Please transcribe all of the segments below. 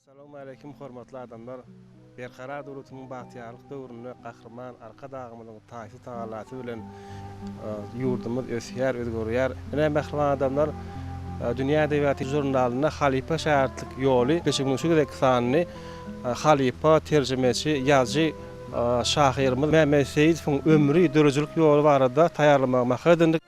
Salowmaleýkim hormatly adamlar! Berkarar döwletimiň bagtyýarlyk döwründe Gahryman Arkadagymyzyň taýsyz tagallasy bilen ýurdumyz ösýär, özgerýär. Ine mähriban adamlar, Dünýä edebiýaty žurnalynda Halypa şägirtlik ýoly gepleşigimiziň şu gezekki sanyny halypa terjimeçi, ýazyjy, şahyrymyz Mämmet Seýidowyň ömri, döredijilik ýoly barada taýýarlamagy maksat edindik.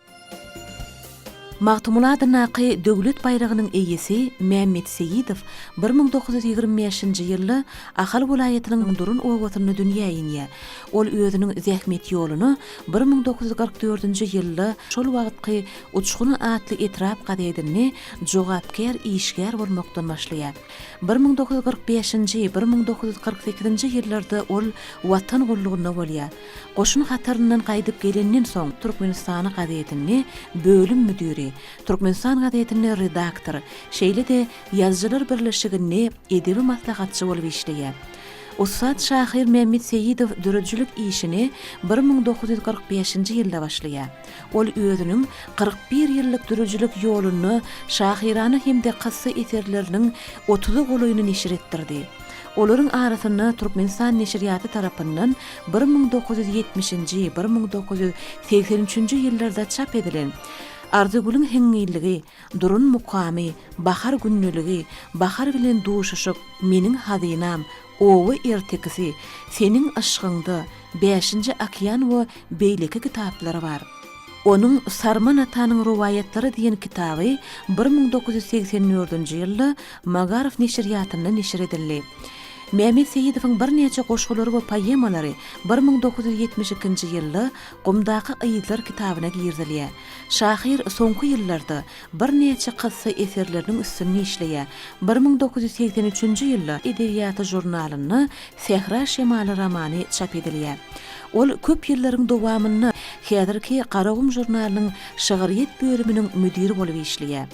Magtymguly adyndaky Döwlet baýragynyň eýesi Mämmet Seýidow 1925-nji ýylda Ahal welaýatynyň Durun obasynda dünýä inýär. Ol özüniň zähmet ýoluny 1944-nji ýylda şol wagtky Uçgun atly etrap gazetinde jogapkär işgär bolmakdan başlaýar. 1945-nji, 1948-nji ýyllarda ol Watan gullugynda bolýar. Goşun hataryndan gaýdyp gelenden soň, Türkmenistany gazetinde bölüm müdiri, Türkmenistan gazetinde redaktor, şeýle-de Ýazyjylar birleşiginde edebi maslahatçy bolup işleýär. Ussat şahyr Mämmet Seýidow döredijilik işine 1945-nji ýylda başlaýar. Ol özüniň 41 ýyllyk döredijilik ýolunda şahyrana hem-de kyssa eserleriniň otuza golaýyny neşir etdirdi. Olaryň arasynda Türkmenistan neşirýaty tarapyndan 1970-nji, 1983-nji ýyllarda çap edilen Arzygülüň hiňňilligi, Durun mukamy, Bahar gündeligi, Bahar bilen duşuşyk, Meniň hazynam, Oba ertekisi, Seniň yşgyňda, Bäşinji okean we beýleki kitaplary bar. Onuň Sarman atanyň rowaýatlary diýen kitaby 1984-nji ýylda Magaryf neşirýatynda neşir edildi. Mämmet Seýidowyň birnäçe goşgulary we poemalary 1972-nji ýylda Gumdaky yzlar kitabyna girizilýär. Şahyr soňky ýyllarda birnäçe kyssa eserleriniň üstünde işleýär. 1983-nji ýylda Edebiýaty žurnalynda Sähra şemaly romany çap edilýär. Ol köp ýyllaryň dowamynda häzirki Garagum žurnalynyň şygryýet bölüminiň müdiri bolup işleýär.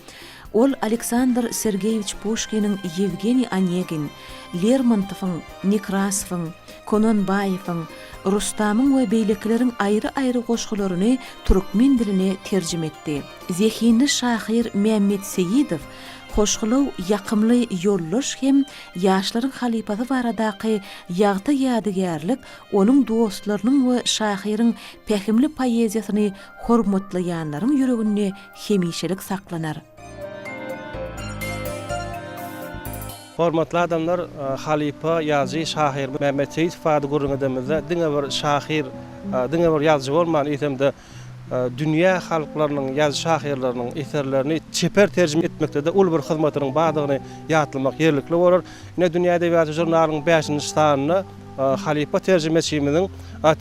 Ol Aleksandr Sergeýewiç Puşkiniň Ýewgeniý Onegin, Lermontowyň, Nekrasowyň, Konanbaýewiň, Rustamyň we beýlekileriň aýry-aýry goşgularyny türkmen diline terjime etdi. Zehinli şahyr Mämmet Seýidow hoşgylaw, ýakymly ýoldaş hem ýaşlaryň halypasy baradaky ýagty ýadygärlik onuň dostlarynyň we şahyryň pähimli poeziýasyny hormatlaýanlaryň ýüreginde hemişelik saklanar. Hormatly adamlar, halypa ýazyjy, şahyr Mämmet Seýitow barada gürrüň edemizde, diňe bir şahyr, diňe bir ýazyjy bolman, eýsem-de, dünýä halklarynyň ýazyjy-şahyrlarynyň eserlerini çeper terjime etmekde-de uly bir hyzmatynyň bardygyny ýatlamak ýerlikli bolar. Ine, Dünýä edebiýaty žurnalynyň bäşinji sanynda halypa terjimeçimiziň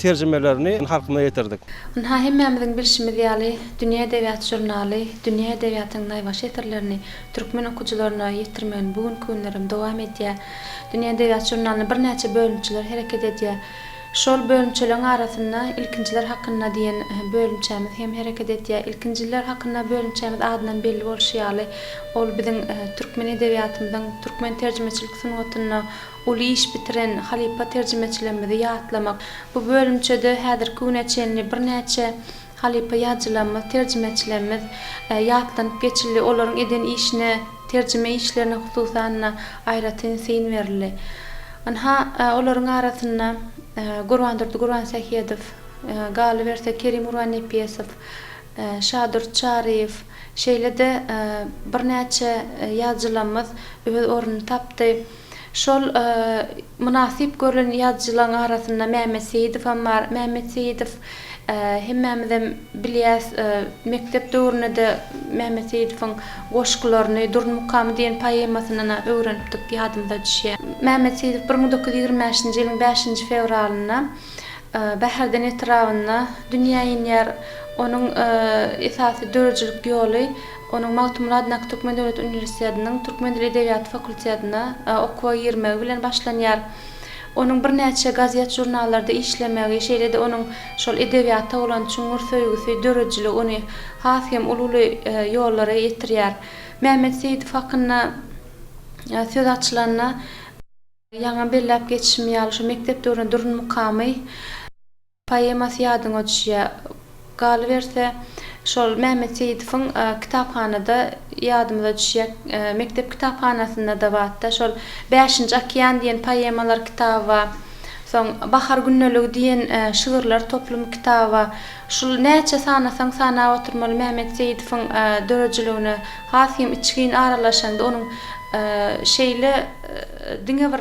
terjimelerini halkymyza ýetirdik. Ynha, hemmämiziň bilşimiz ýaly, Dünýä edebiýaty žurnaly dünýä edebiýatynyň naýbaşy eserlerini türkmen okyjylaryna ýetirmegini bu günki günlerem dowam edýär. Dünýä edebiýaty žurnalynda birnäçe bölümçeler hereket edýär. Şol bölümçeleriň arasynda Ilkinjiler hakynda diýen bölümçämiz hem hereket edýär. Ilkinjiler hakynda bölümçämiz adyndan belli bolşy ýaly, ol biziň türkmen edebiýatymyzyň, türkmen terjimeçilik sungatynda uly iş bitiren halypa terjimeçilerimizi ýatlamak. Bu bölümçede häzirki güne çenli birnäçe halypa ýazyjylarymyz, terjimeçilerimiz ýatlanyp geçildi, olaryň eden işine, terjime işlerine hususan-da aýratyn syn berildi. Ynha, olaryň arasynda Gurbandurdy Gurbansähedow, galyberse Kerim Gurbannepesow, Şadurdy Çaryýew, şeýle-de birnäçe ýazyjylarymyz öz ornuny tapdy. Şol mynasyp görlen ýazyjylaryň arasynda Mämmet Seýidowam bar. Mämmet Seýidow hemmämizem bilýäs, mekdep döwründe-de Mämmet Seýidowyň goşgularyny, Durun mukamy diýen poemasyndan-a öwrenipdik, ýadymyza düşýär. Mämmet Seýidow 1925-nji ýylyň bäşinji fewralynda Bäherden etrabynda dünýä inýär. Onuň esasy döredijilik ýoly onuň Magtymguly adyndaky Türkmen döwlet uniwersitetiniň Türkmen dili edebiýaty fakultetine okuwa girmegi bilen başlanýar. Onuň birnäçe gazet-žurnallarda işlemegi, şeýle-de onuň şol edebiýata bolan çuňňur söýgüsi, döredijiligi ony has hem uly-uly ýollara ýetirýär. Mämmet Seýidow hakynda söz açylanda, Ýaňam belläp geçişim ýaly, şu mekdep döwründe Durun mukamy poemasy ýadyňa düşýär. Galyberse, Şol Mämmet Seýidowyň kitaphanada ýadymyza düşýär, mekdep kitaphanasynda-da bar-da, şol Bäşinji okean diýen poemalar kitaby bar. Soň Bahar gündeligi diýen şygyrlar toplumy kitaby bar. Şul näçe sanasaň sanap oturmaly Mämmet Seýidowyň döredijiligine has hem içgin aralaşaňda onuň şeýle diňe bir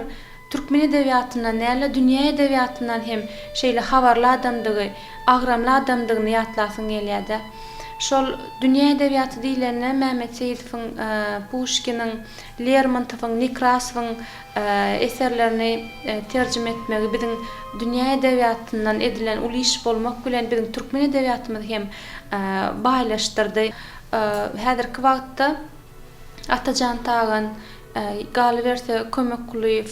türkmen edebiýatyndan däl-de dünýä edebiýatyndan hem şeýle habarly adamdygy, agramly adamdygyny ýatlasyň gelýär-de. Şol dünýä edebiýaty diýlende Mämmet Seýidowyň, Puşkiniň, Lermontowyň, Nekrasowyň eserlerini terjime etmegi biziň dünýä edebiýatyndan edilen uly iş bolmak bilen biziň türkmen edebiýatymyzy hem baýlaşdyrdy. Häzirki wagtda Atajan Tagan, galyberse Kömek Kulyýew,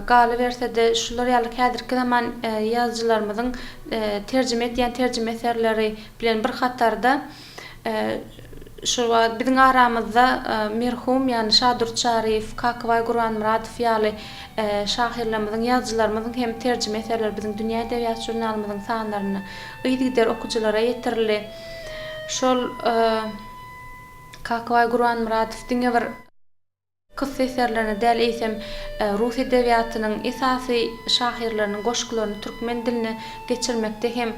galyberse-de şular ýaly häzirki zaman ýazyjylarymyzyň terjime edýän terjime eserleri bilen bir hatarda Şu wagt biziň aramyzda merhum, ýagny Şadurdy Çaryýew, Kakabaý Gurbanmyradow ýaly şahyrlarymyzyň, ýazyjylarymyzyň hem terjime eserleri biziň Dünýä edebiýaty žurnalymyzyň sanlarynda yzygider okyjylara ýetirildi. Şol Kakabaý Gurbanmyradow diňe bir. Kyssa eserlerini däl, eýsem, rus edebiýatynyň esasy şahyrlarynyň goşgularyny türkmen diline geçirmekde hem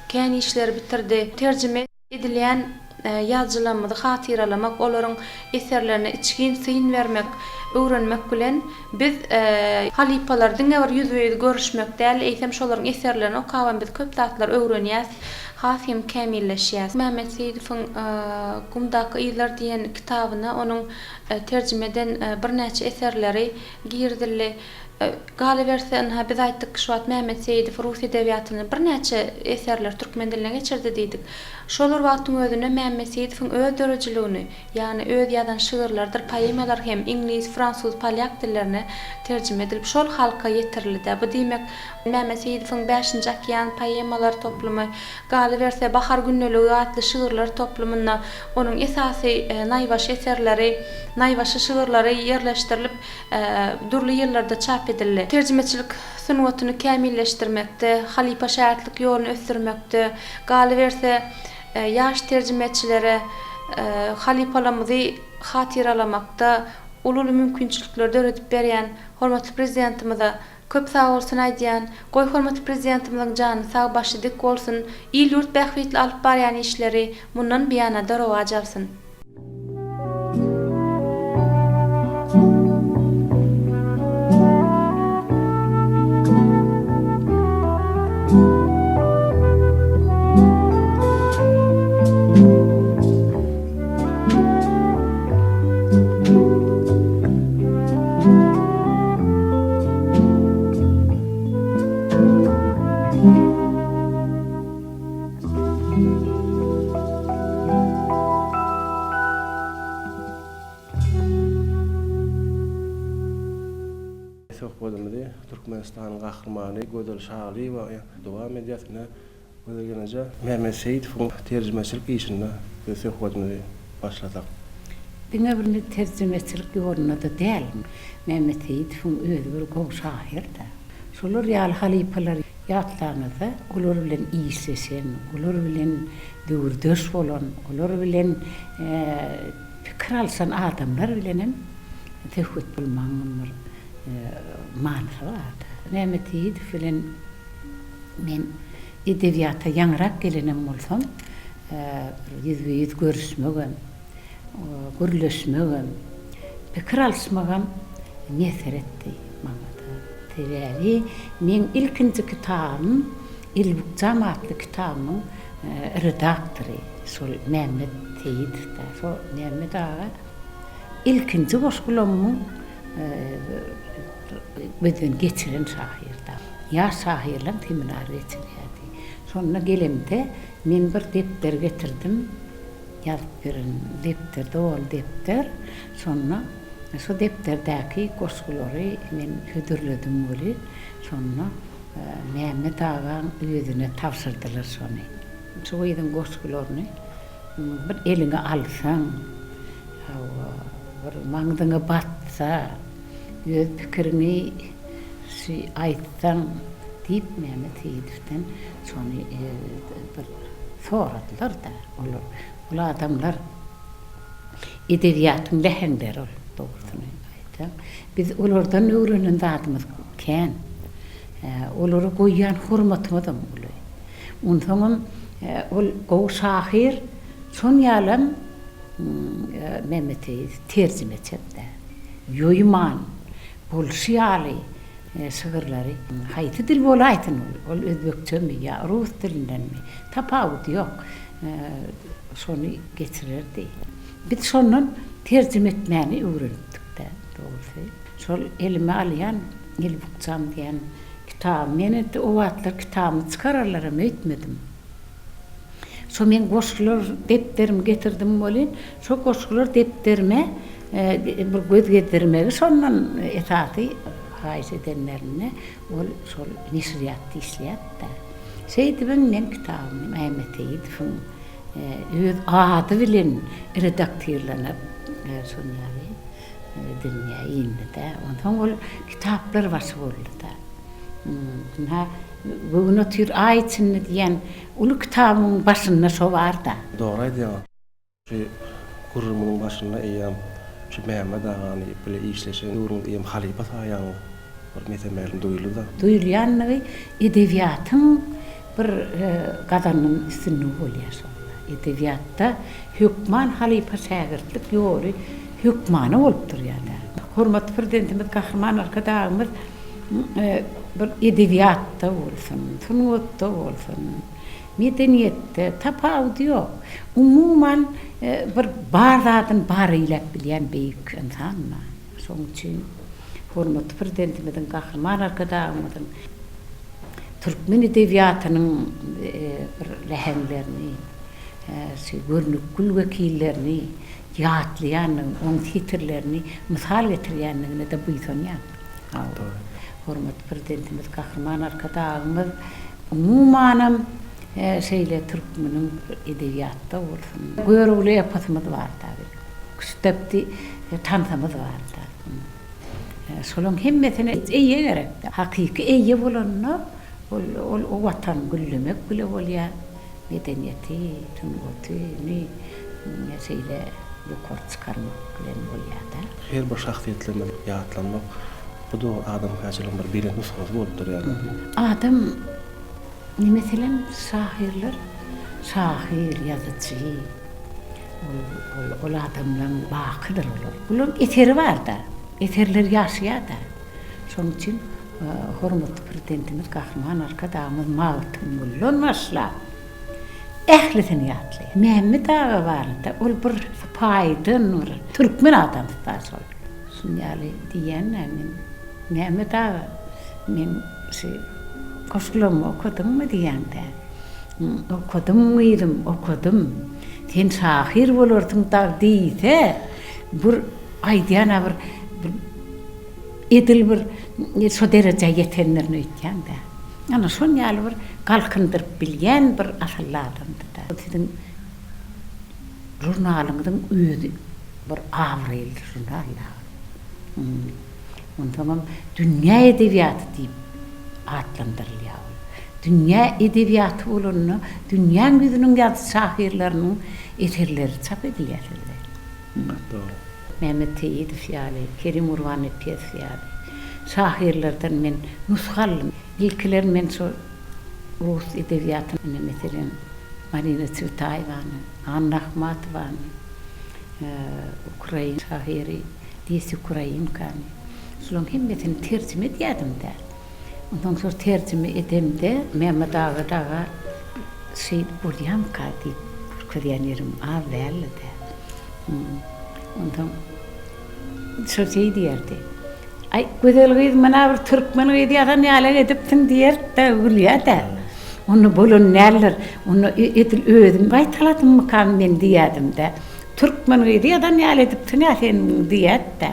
kän işleri bitirdi. Terjime edilýän ýazyjylarymyzy hatyralamak, olaryň eserlerine içgin syn bermek, öwrenmek bilen biz halypalary diňe bir ýüzbe-ýüz görüşmek däl, eýsem, şolaryň eserlerini okabam biz köp zatlary öwrenýäs, has hem kämilleşýäs. Mämmet Seýidowyň Gumdaky yzlar diýen kitabyna onuň terjime eden birnäçe eserleri girizildi. Galyberse, ynha, biz aýtdyk, şu wagt Mämmet Seýidow rus edebiýatyndan birnäçe eserleri türkmen diline geçirdi diýdik. Şol bir wagtyň özünde Mämmet Seýidowyň öz döredijiligini, ýagny öz ýazan şygyrlarydyr poemalary hem iňlis, fransuz, polýak dillerine terjime edilip, şol halka ýetirildi-dä. Bu diýmek, Mämmet Seýidowyň Bäşinji okean poemalar toplumy, galyberse, Bahar gündeligi atly şygyrlar toplumynda Onuň esasy naýbaşy eserleri, naýbaşy şygyrlary ýerleşdirilip, dürli ýyllarda çap edildi. Terjimeçilik sungatyny kämilleşdirmekde, halypa-şägirtlik ýoluny ösdürmekde, galyberse, ýaş terjimeçilere halypalarymyzy hatyralamakda uly-uly mümkinçilikleri döredip berýän hormatly Prezidentimize Köp sagbolsun aýdýan. Goý hormatly Prezidentimiziň jany sag başy dik bolsun, il ýurt bähbitli alyp barýan işleri mundan buýanada rowaç alsyn. Söhbedimizi Türkmenistanyň Gahrymany Gözel Şalyýewa dowam edýäs. Ine, Gözel gelneje, Mehmet Seýidowyň terjimeçilik işinde biz söhbedimizi başlasak. Diňe bir terjimeçilik ýolunda-da däl, Mehmet Seýidowyň özi bir gowy şahyr-da. Şolar ýaly halypalary ýatlaňyzda, olar bilen işleşen, olar bilen döwürdeş bolan, olar bilen pikir alşan adamlar bilenem söhbet bolmagyň bir manysy bar-da. Mehmet Seýidow bilen Men edebiýata ýaňyrak gelenem bolsam, bir ýüzbe-ýüz görüşmegem, gürleşmegem, pikir alyşmagam miýesser etdi maňa-da. Sebäbi meň ilkinji kitabym Elbukjam atly kitabymyň redaktory şol Mämmet Seýidow-da. Şo Mämmet aga ilkinji goşgulamyň Gözden geçiren şahyrda. Ýaş şahyrlaň seminary geçirýärdi. Şonda gelemde men bir depder getirdim. Ýazyp beren depder, doly depder. Şonda şo depderdäki goşgulary men hödürledim weli, şonda Mämmet agaň özüne tabşyrdylar şony. Şu gyzyň goşgularyny bir eliňe alsaň, hawa, bir maňzyňa batsa, Öz pikiriňi şi aýtsaň, diýip, Mehmet Seýidowden şony bir. Soradylar-da olar. Ol adamlar edebiýatyň läheňleri ol, dogrusyny aýtsaň. Biz olardan öwrenen zadymyz kän. Olara goýýan hormatymyzam uly. Onsoňam ol gowy şahyr, şon ýalam Mehmet Seýit terjimeçem-dä. Ýoýman, bolşy ýaly şygyrlary haýsy dil bolaýsyn ol, ol özbekçemi ýa rus dilindenmi, tapawudy ýok, şony geçirerdi. Biz şondan terjime etmäni öwrenipdik-dä, dogrusy. Şol elime alýan El bukjam diýen kitabym, men indi o wagtlar kitabymy çykararlaram öýtmedim. Şo meň goşgular depderimi getirdim welin, şo goşgular depderime bir göz gezdirmegi şondan esasy haýyş edenlerinde ol şol neşirýatda işleýärdi-dä. Şeýdibem meň kitabymy Mämmet Seýidowyň öz ady bilen redaktirlenip şon ýaly dünýä indi-dä. Onsoň ol kitaplar başy boldy-da. Ynha, Göwün otyr aý içinde diýen uly kitabymyň başynda şo bar-da. Dogry aýdýaňyz. Şu gürrüňiň başynda eýýäm şu Mämmet agany bile işleşen döwrüňiz eýýäm halypa saýaňyz bir mese-mälim duýuldy-da. Duýulýanlygy edebiýatyň bir gazanan üstünligi bolýar şonda. Edebiýatda hökman halypa-şägirtlik ýoly hökmany bolup durýar-da. Hormatly Prezidentimiz Gahryman Arkadagymyz bir edebiýatda bolsun, sungatda bolsun, medeniýetde tapawudy ýok. Umuman, bir bar zadyny bar eýläp bilýän beýik ynsan-da. Şonuň üçin hormatly Prezidentimiziň, Gahryman Arkadagymyzyň türkmen edebiýatynyň bir läheňlerini, şu görnükgül wekillerini ýatlaýandygyny, oň setirlerini mysal getirýändigine-de buýsanýan. Hormatly Prezidentimiz Gahryman Arkadagymyz umumanam şeýle türkmeniň edebiýatda bolsun, Görogly eposymyz bar-da, küştdepdi tansymyz bar-da. Şolaň hemmesine eýe gerek-dä. Hakyky eýe bolanda ol ol o watan güllemek bile bolýar. Medeniýeti, sungatyny şeýle ýokary çykarmak bilen bolýar-da. Her bir şahsyýetlerimizi ýatlamak bu dogry adamkärçiligiň bir belent nusgasy bolup durýar-da. Adam, meselem, şahyrlar, şahyr, ýazyjy, ol, ol, ol adamlaň bakydyr olar. Bularyň eseri bar-da, eserleri ýaşaýar-da. Şonuň üçin hormatly Prezidentimiz Gahryman Arkadagymyz Magtymgulydan başlap, ählisini ýatlaýar. Mämmet aga barada ol bir sypaýydan bir türkmen adamsy-da şol. Şuny ýaly diýýän-dä men, Mämmet aga, meň şu goşgularymy okadyňmy diýýän-dä. Okadym gyzym, okadym. Sen şahyr bolarsyň dagy diýse, bir aýdýan-a bir edil bir şo derejä ýetendirin öýtýän-dä. Ana, şon ýaly bir galkyndyryp bilýän bir asylly adamdy-da. Siziň žurnalyňyzyň özi bir abraýly žurnal-da. Onsoňam dünýä edebiýaty diýip atlandyrylýar ol. Dünýä edebiýaty bolanda dünýäň ýüzüniň ýazyjy-şahyrlarynyň eserleri çap edilýär sizde. Dogry. Mämmet Seýidow ýaly, Kerim Gurbannepesow ýaly şahyrlardan men nusga aldym. Ilkiler men şo rus edebiýatyny, meselem, Marina Swetaýewany, Anna Ahmatowany, ukrain şahyry Lesýa Ukrainkany, şularyň hemmesini terjime edýärdim-dä. Onsoň şol terjime edemde Mämmet aga daga şeýdip bolýamyka diýip görkezýän ýerim az däldi-dä. Onsoň şol şeý diýerdi. Aý, gözel gyz, muna bir türkmen gyzy ýazan ýaly edipsiň diýerdi-de, gülýär-dä. Onda bolan däldir. Onda edil özüm gaýtaladymmykam men diýerdim-dä. Türkmen gyzy ýazan ýaly edipsiň-ä sen diýerdi-dä.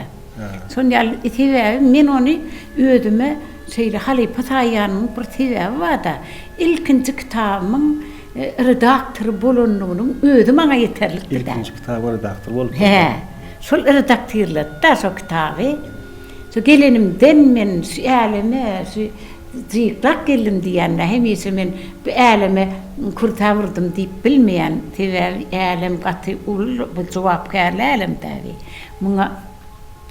Şon ýaly sebäbi men ony özüme şeýle halypa saýýanymyň bir sebäbi bar-da. Ilkinji kitabymyň redaktory bolanlygynyň özi maňa ýeterlikdi-dä. Ilkinji kitabyň redaktory bolupdyr. Hä. Şol redaktirledi-dä şo kitaby. Şo gelenimden men şu äleme, şu. Jyklap geldim diýýän-dä, hemişe men bu äleme kürtä urdum diýip bilmeýän. Sebäbi älem gaty uly, bu jogapkärli älem däbi. Muňa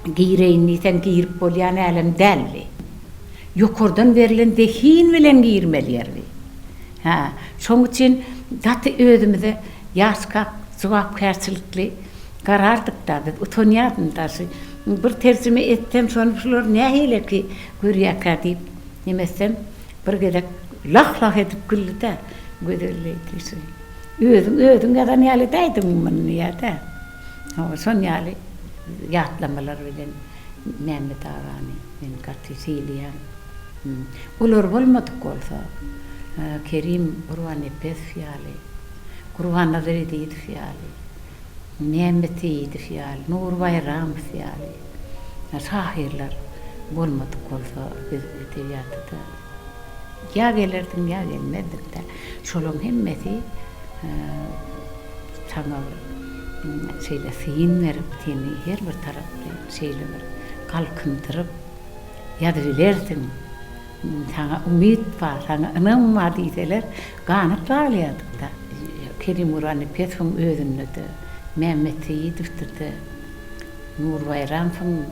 gireýin diýseň girip bolýan älem däl bi. Ýokardan berlen zehin bilen girmeli ýer bi. Hä, şoň üçin gaty özümize ýaşkak jogapkärçilikli garardyk-da biz. Utanýardym-da şu bir terjime etsem şony şular nähileki görýärkä diýip neme etsem, bir gezek lah-lah edip güldi-de, Gözel diýdi, şu özüň özüň ýazan ýaly edäýdiň muny diýýär-de. Hawa, şon ýaly ýatlamalar bilen Mämmet agany men gaty sylaýan. Olar bolmadyk bolsa, Kerim Gurbannepesow ýaly, Gurbannazar Ezizow ýaly, Mämmet Seýidow ýaly, Nury Baýramow ýaly şahyrlar bolmadyk bolsa, biz edebiýata-da ýa gelerdiň, ýa gelmezdik-dä. Şolaryň hemmesi saňa bir şeýle syn berip, seni her bir taraply şeýle bir galkyndyryp, ýazybilersiň, saňa umyt bar, saňa ynam bar diýseler, ganat baglaýardyk-da. Kerim Gurbannepesowyň özünde-de, Mämmet Seýidowda-da, Nury Baýramowyň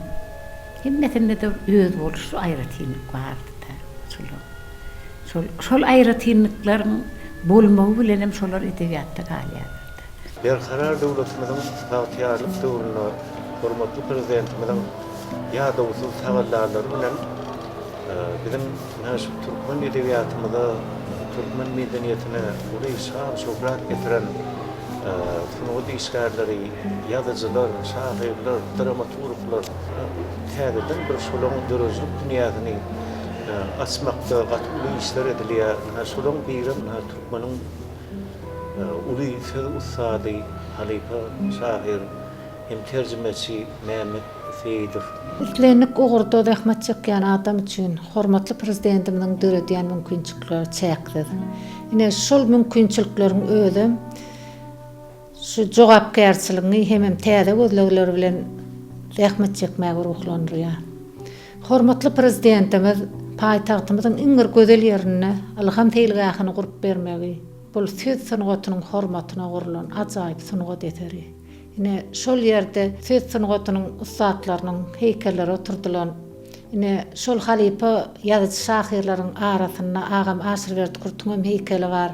hemmesinde-de özboluşly aýratynlyk bardy-da. Şolar, şol, şol aýratynlyklaryň bolmagy bilenem şolar edebiýatda galýarlar-da. Berkarar döwletimiziň bagtyýarlyk döwründe hormatly Prezidentimiziň ýadawsyz tagallalary bilen biziň ynha şu türkmen edebiýatymyza, türkmen medeniýetine uly şan-şöhrat getiren sungat işgärleri, ýazyjylar, şahyrlar, dramaturglar täzeden bir şolaryň döredijilik dünýäsini açmakda gaty uly işler edilýär. Ynha şolaryň birem ynha türkmeniň uly söz ussady, halypa şahyr hem terjimeçi Mämmet Seýidow. Islendik ugurda zähmet çekýän adam üçin hormatly Prezidentimiziň döredýän mümkinçilikleri çäksiz. Ine, şol mümkinçilikleriň özem şu jogapkärçiligiňi hemem täze gözlegler bilen zähmet çekmäge ruhlandyrýar. Hormatly Prezidentimiz paýtagtymyzyň iň bir gözel ýerinde Ylham seýilgähini gurup bermegi, bul söz sungatynyň hormatyna gurlan ajaýyp sungat eseri. Ine, şol ýerde söz sungatynyň ussatlarynyň heýkelleri oturdylan. Ine, şol halypa ýazyjy-şahyrlaryň arasynda agam Aşyrberdi Kürtüňem heýkeli bar.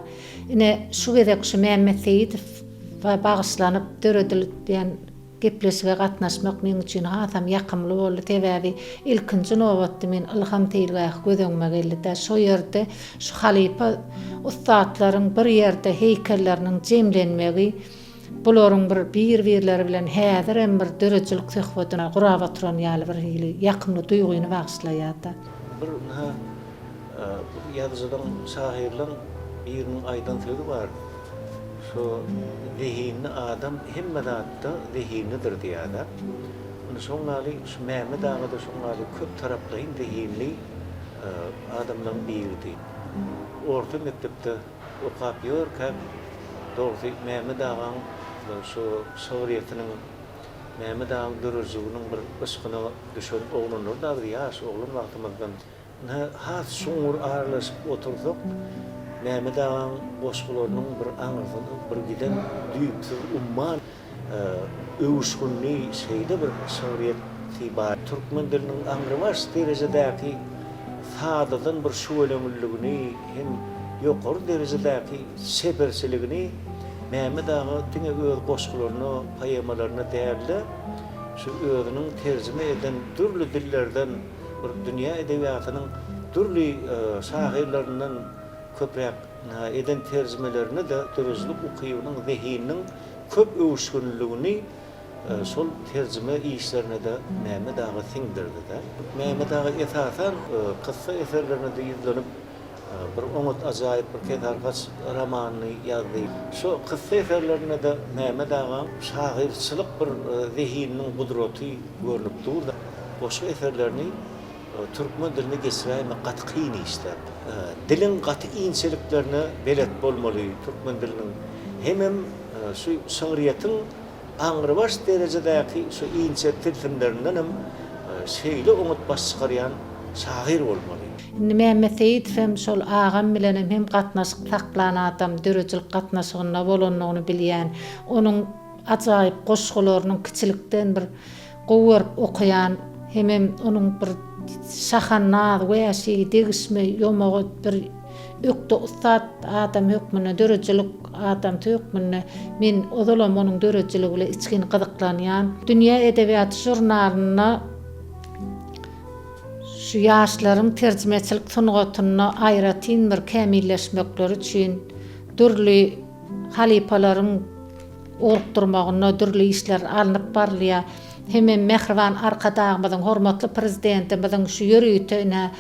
Ine, şu gezek şu Mämmet Seýidowa bagyşlanyp döredilýän Gepleşige gatnaşmak meň üçin hasam ýakymly boldy, sebäbi ilkinji nobatda men Ylham seýilgähi göz öňüme geldi-de, şo ýerde şu halypa ussatlaryň bir ýerde heýkelleriniň jemlenmegi, bularyň bir bir-birleri bilen häzirem bir döredijilik söhbedini gurap oturan ýaly bir hili ýakymly duýgyny bagyşlaýar-da. Bir ynha, bir ýazyjylaryň, şahyrlaryň biriniň aýdan sözi bar. Şo zehinli adam hemme zatda zehinlidir diýýärler. Indi şoň ýaly şu Mämmet aga-da şoň ýaly köp taraplaýyn zehinli adamlaryň biridi. Orta mekdepde okap ýörkäk, dogrusy Mämmet agaň şu şygryýetiniň, Mämmet agaň döredijiliginiň bir yşkyna düşen oglanlar-da biz ýaş oglan wagtymyzdan. Ynha, has çuňňur aralaşyp otursak, Mämmet agaň goşgularynyň bir aňyrsyny bir giden düýpsüz umman öwüşginli şeýle bir şygryýeti bar. Türkmen diliniň aňrybaş derejedäki sadadan bir şüweleňliligini hem ýokary derejedäki çeperçiligini Mämmet aga diňe öz goşgularyna, poemalaryna däl-de, şu özüniň terjime eden dürli dillerden Bir dünýä edebiýatynyň dürli şahyrlaryndan köpräk eden terjimelerinde-de döredijilik ukybynyň, zehininiň köp öwüşginliligini şol terjime işlerine-de Mämmet aga siňdirdi-de. Mämmet aga esasan kyssa eserlerine-de ýüzlenip, Bir oňat ajaýyp bir Kesearkaç romanyny ýazdy. Şu kyssa eserlerinde-de Mämmet agaň şahyrçylyk bir zehininiň gudraty görnüp dur. Goşgy eserlerini türkmen diline geçiräýmek gaty kyn işler. Diliň gaty inçeliklerine belet bolmaly türkmen diliniň. Hemem şu şygryýetiň aňrybaş derejedäki şu inçe tilsimlerindenem şeýle oňat baş çykarýan. Şahyr bolmaly. Indi Mämmet Seýidow hem şol agam bilenem hem gatnaşyk saklan adam, döredijilik gatnaşygynda bolandygyny bilýän. Onuň ajaýyp goşgularynyň kiçilikden bir gowy görüp okaýan hemem onuň bir şahandaz, wäşi, degişme, ýomagy bir ökde ussat adam hökmünde, döredijilik adamsy hökmünde men ozalam onuň döredijiligi bilen içgin gyzyklanýan. Dünýä edebiýaty žurnalynda Şu ýaşlaryň terjimeçilik sungatynda aýratyn bir kämilleşmekleri üçin dürli halypalaryň ugrukdyrmagynda dürli işler alnyp barylýar. Hemem mähriban Arkadagymyzyň, hormatly Prezidentimiziň şu ýörite ine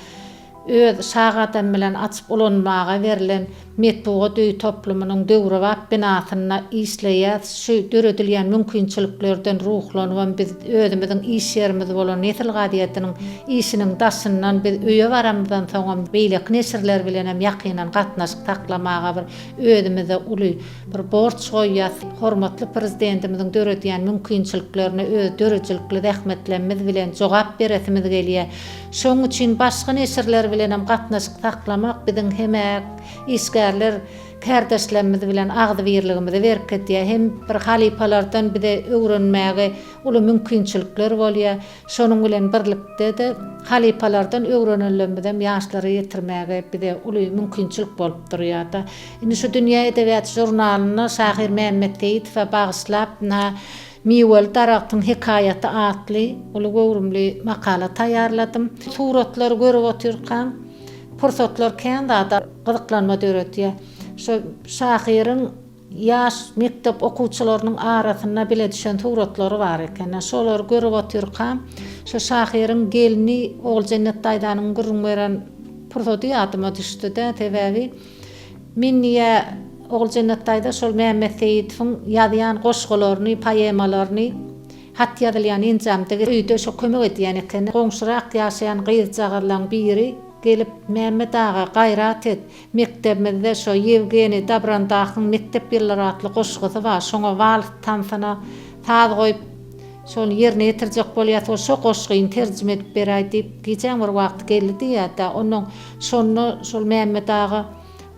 öz şa gadamy bilen açyp ulanmaga berlen Metbugat öýi toplumynyň döwrebap binasynda işleýäs. Şu döredilýän mümkinçiliklerden ruhlanybam biz özümiziň iş ýerimiz bolan Nesil gazetiniň işiniň daşyndan biz öýe baramyzdan soňam beýleki neşirler bilenem ýakyndan gatnaşyk saklamaga bir özümize uly bir borç goýýas. Hormatly Prezidentimiziň döredýän mümkinçiliklerine öz döredijilikli zähmetlemmiz bilen jogap beresimiz gelýär. Şonuň üçin başga neşirler bilenem gatnaşyk saklamak biziň hem-ä işgärler kärdeşlerimiz bilen agzybirligimizi berkidýär, hem bir halypalardan bize öwrenmäge uly mümkinçilikler bolýar. Şonuň bilen birlikde-de halypalardan öwrenenlerimizem ýaşlara ýetirmäge bize uly mümkinçilik bolup durýar-da. Indi şu Dünýä edebiýaty žurnalynda şahyr Mämmet Seýidowa bagyşlap, ynha, Miweli daragtyň hekaýaty atly uly göwrümli makala taýýarladym. Suratlary görüp otyrkaň, pursatlar kän zada gyzyklanma döredýär. Şo şahyryň ýaş mekdep okuwçylarynyň arasynda bile düşen suratlary bar eken. Şolary görüp otyrkam, şo şahyryň gelni Oguljennet daýzanyň gürrüň beren pursady ýadyma düşdi-de, sebäbi Men diýýä, Oguljennet daýza şol Mämmet Seýidowyň ýazýan goşgularyny, poemalaryny hat ýazylýan enjamda öýde şo kömek edýän eken. Goňşurak ýaşaýan gyzjagazlaň biri gelip, Mämmet aga, gaýrat et, mekdebimizde şo Ýewgeniý Dabrandahyň Mekdep ýyllary atly goşgusy bar, şoňa wals tansyna saz goýup, şony ýerine ýetirjek bolýas, ol şo goşgyny terjime edip beräý diýip, gijäň bir wagty geldi diýýä-dä. Onnoň Şonda şol Mämmet aga,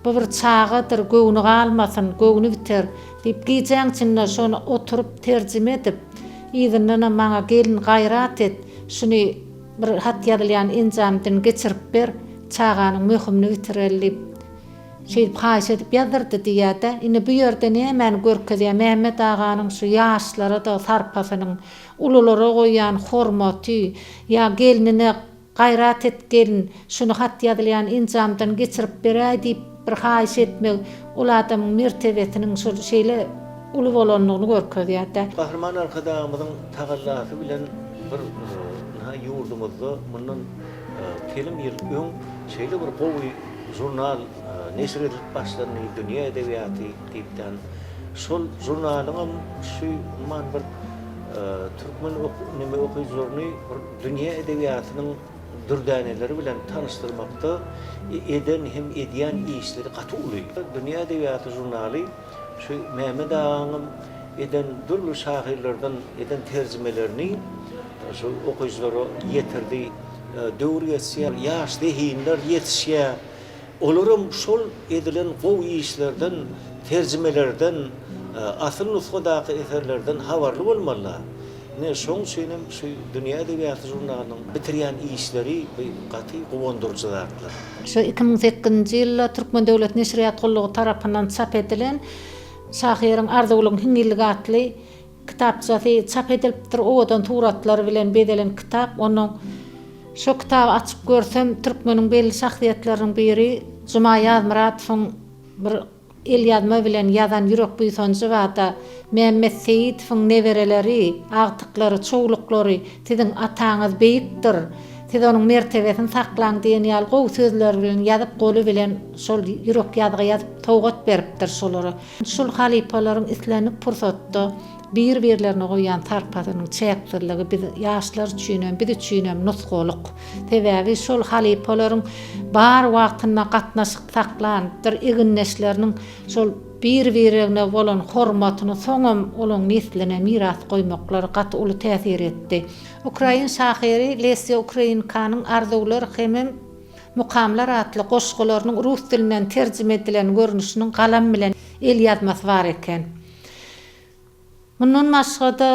Bu bir çagadyr, göwni galmasyn, göwni biter, diýip, gijäň içinde şony oturyp terjime edip, yzyndanam maňa gelin gaýrat et, şuny bir hat ýazylýan enjamdan geçirip ber, çaganyň möhümini bitireli diýip, şeýdip haýyş edip ýazdyrdy diýýär-de. Indi bu ýerde nämäni görkezýär, Mämmet aganyň şu ýaşlara-da sarpasynyň, ululara goýýan hormaty, ýa gelnine Gaýrat et gelin, şuny hat ýazylýan enjamdan geçirip beräý diýip bir haýyş etmegi ol adamyň mertebesiniň şol şeýle uly bolandygyny görkezýär-dä. Gahryman Arkadagymyzyň tagallasy bilen bir ynha ýurdumyzda mundan telim ýyl öň şeýle bir gowy žurnal neşir edilip başlandy, Dünýä edebiýaty diýipden. Şol žurnalyňam şu umuman bir türkmen neme okyjylaryny bir dünýä edebiýatynyň dürdäneleri bilen tanyşdyrmakda eden hem edýän işleri gaty uly. Dünýä edebiýaty žurnaly şu Mehmet agaňam eden dürli şahyrlardan eden terjimelerini şu okyjylara ýetirdi. Döwür geçýär, ýaş zehinler ýetişýär. Olaram şol edilen gowy işlerden, terjimelerden, asyl nusgadaky eserlerden habarly bolmalylar. Ine, şoň üçin hem şu Dünýä edebiýaty žurnalynyň bitirýän işleri bu gaty guwandyryjy zatlar. Şu 2008-nji ýylda Türkmen döwlet neşirýat gullugy tarapyndan çap edilen şahyryň Arzuwlyň hiňňilligi atly Kitapçasy çap edilipdir, owadan suratlar bilen bezelen kitap. Onuň şo kitaby açyp görsem, türkmeniň belli şahsyýetleriniň biri Juma Ýazmyradowyň bir elýazma bilen ýazan ýürek buýsanjy barda, Mämmet Seýidowyň nebereleri, agtyklary, çowluklary siziň ataňyz beýikdir, siz onuň mertebesini saklaň diýen ýaly gowy sözler bilen ýazyp, goly bilen şol ýürek ýazgy ýazyp sowgat beripdir şolara. Şol halypalaryň islendik pursatda bir-birlerine goýýan sarpasynyň çäksizligi biz ýaşlar üçinem, biz üçinem nusgalyk. Sebäbi şol halypalaryň bar wagtynda gatnaşyk saklan bir egindeşleriniň şol. bir-biregine bolan hormatyny soňam olaň nesline miras goýmaklary gaty uly täsir etdi. Ukrain şahyry Lesýa Ukrainkanyň Arzuwlar hemem Mukamlar atly goşgularynyň rus dilinden terjime edilen görnüşiniň galam bilen elýazmasy bar eken. Mundan başga-da,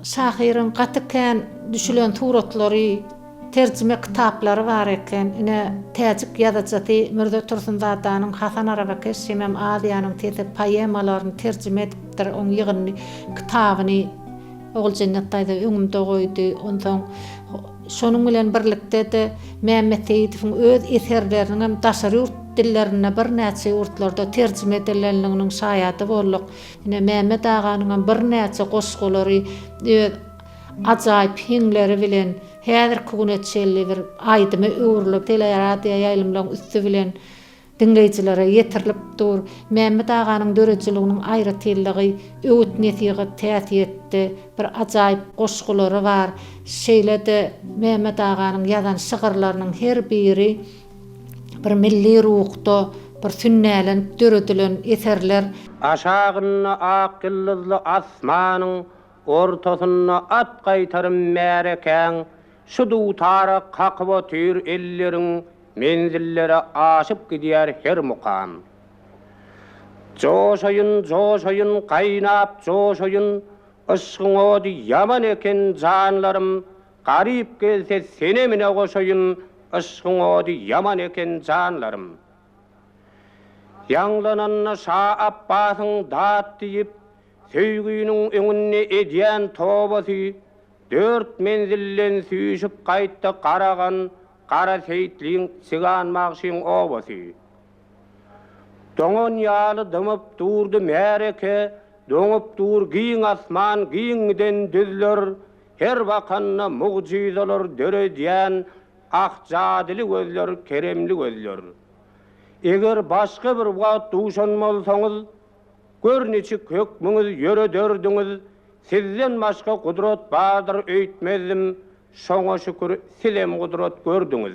şahyryň gaty kän düşülen suratlary, terjime kitaplary bar eken. Ine, täjik ýazyjysy Mürze Tursunzadanyň Hasan arabakeş hemem Aziýanyň sesi poemalaryny terjime edipdir, oň ýygyndy kitabyny Oguljennet daýza öňümde goýdy. Onsoň şonuň bilen birlikde-de Mämmet Seýidowyň öz eserleriniňem daşary ýurt dillerinde birnäçe ýurtlarda terjime edilenliginiň şaýady bolduk. Ine, Mämmet aganyňam birnäçe goşgulary öz ajaýyp heňleri bilen häzirki güne çenli bir aýdyma öwrülip, teleradioýaýlymlaryň üsti bilen diňleýjilere ýetirilip dur. Mämmet aganyň döredijiliginiň aýratynlygy öwüt-nesihat häsiýetde bir ajaýyp goşgulary bar. Şeýle-de Mämmet aganyň ýazan şygyrlarynyň her biri bir milli ruhda bir sünnälenip döredilen eserler. Aşagynda ak ýyldyzly asmanyň, Ortasynda at gaýtarym märekäň, Şu dutara kakyp otyr elleriň, Menzillere aşyp gidýär her mukam. Joşaýyn, joşaýyn, gaýnap joşaýyn, Yşgyň ody ýaman eken janlarym, Garyp gelse senemine goşaýyn, Yşgyň ody ýaman eken janlarym. Ýaňlananda Şa Apbasyň dat diýip, Söýginiň öňünde edýän tobasy, Dört menzilden süýşüp gaýtdy Garagan, Gara Seýitliň, Sigan bagşyň obasy. Doňan ýaly dymyp durdy märeke, Doňup dur giň asman, giň giden düzler, Her bakanda mugjyzalar döredýän Ah jadyly gözler, keremli gözler. Eger başga bir wagt duşan bolsaňyz, Gör niçik hökmüňiz ýörederdiňiz, Sizden başga gudrat bardyr öýtmezdim, Şoňa şükür sizem gudrat gördüňiz.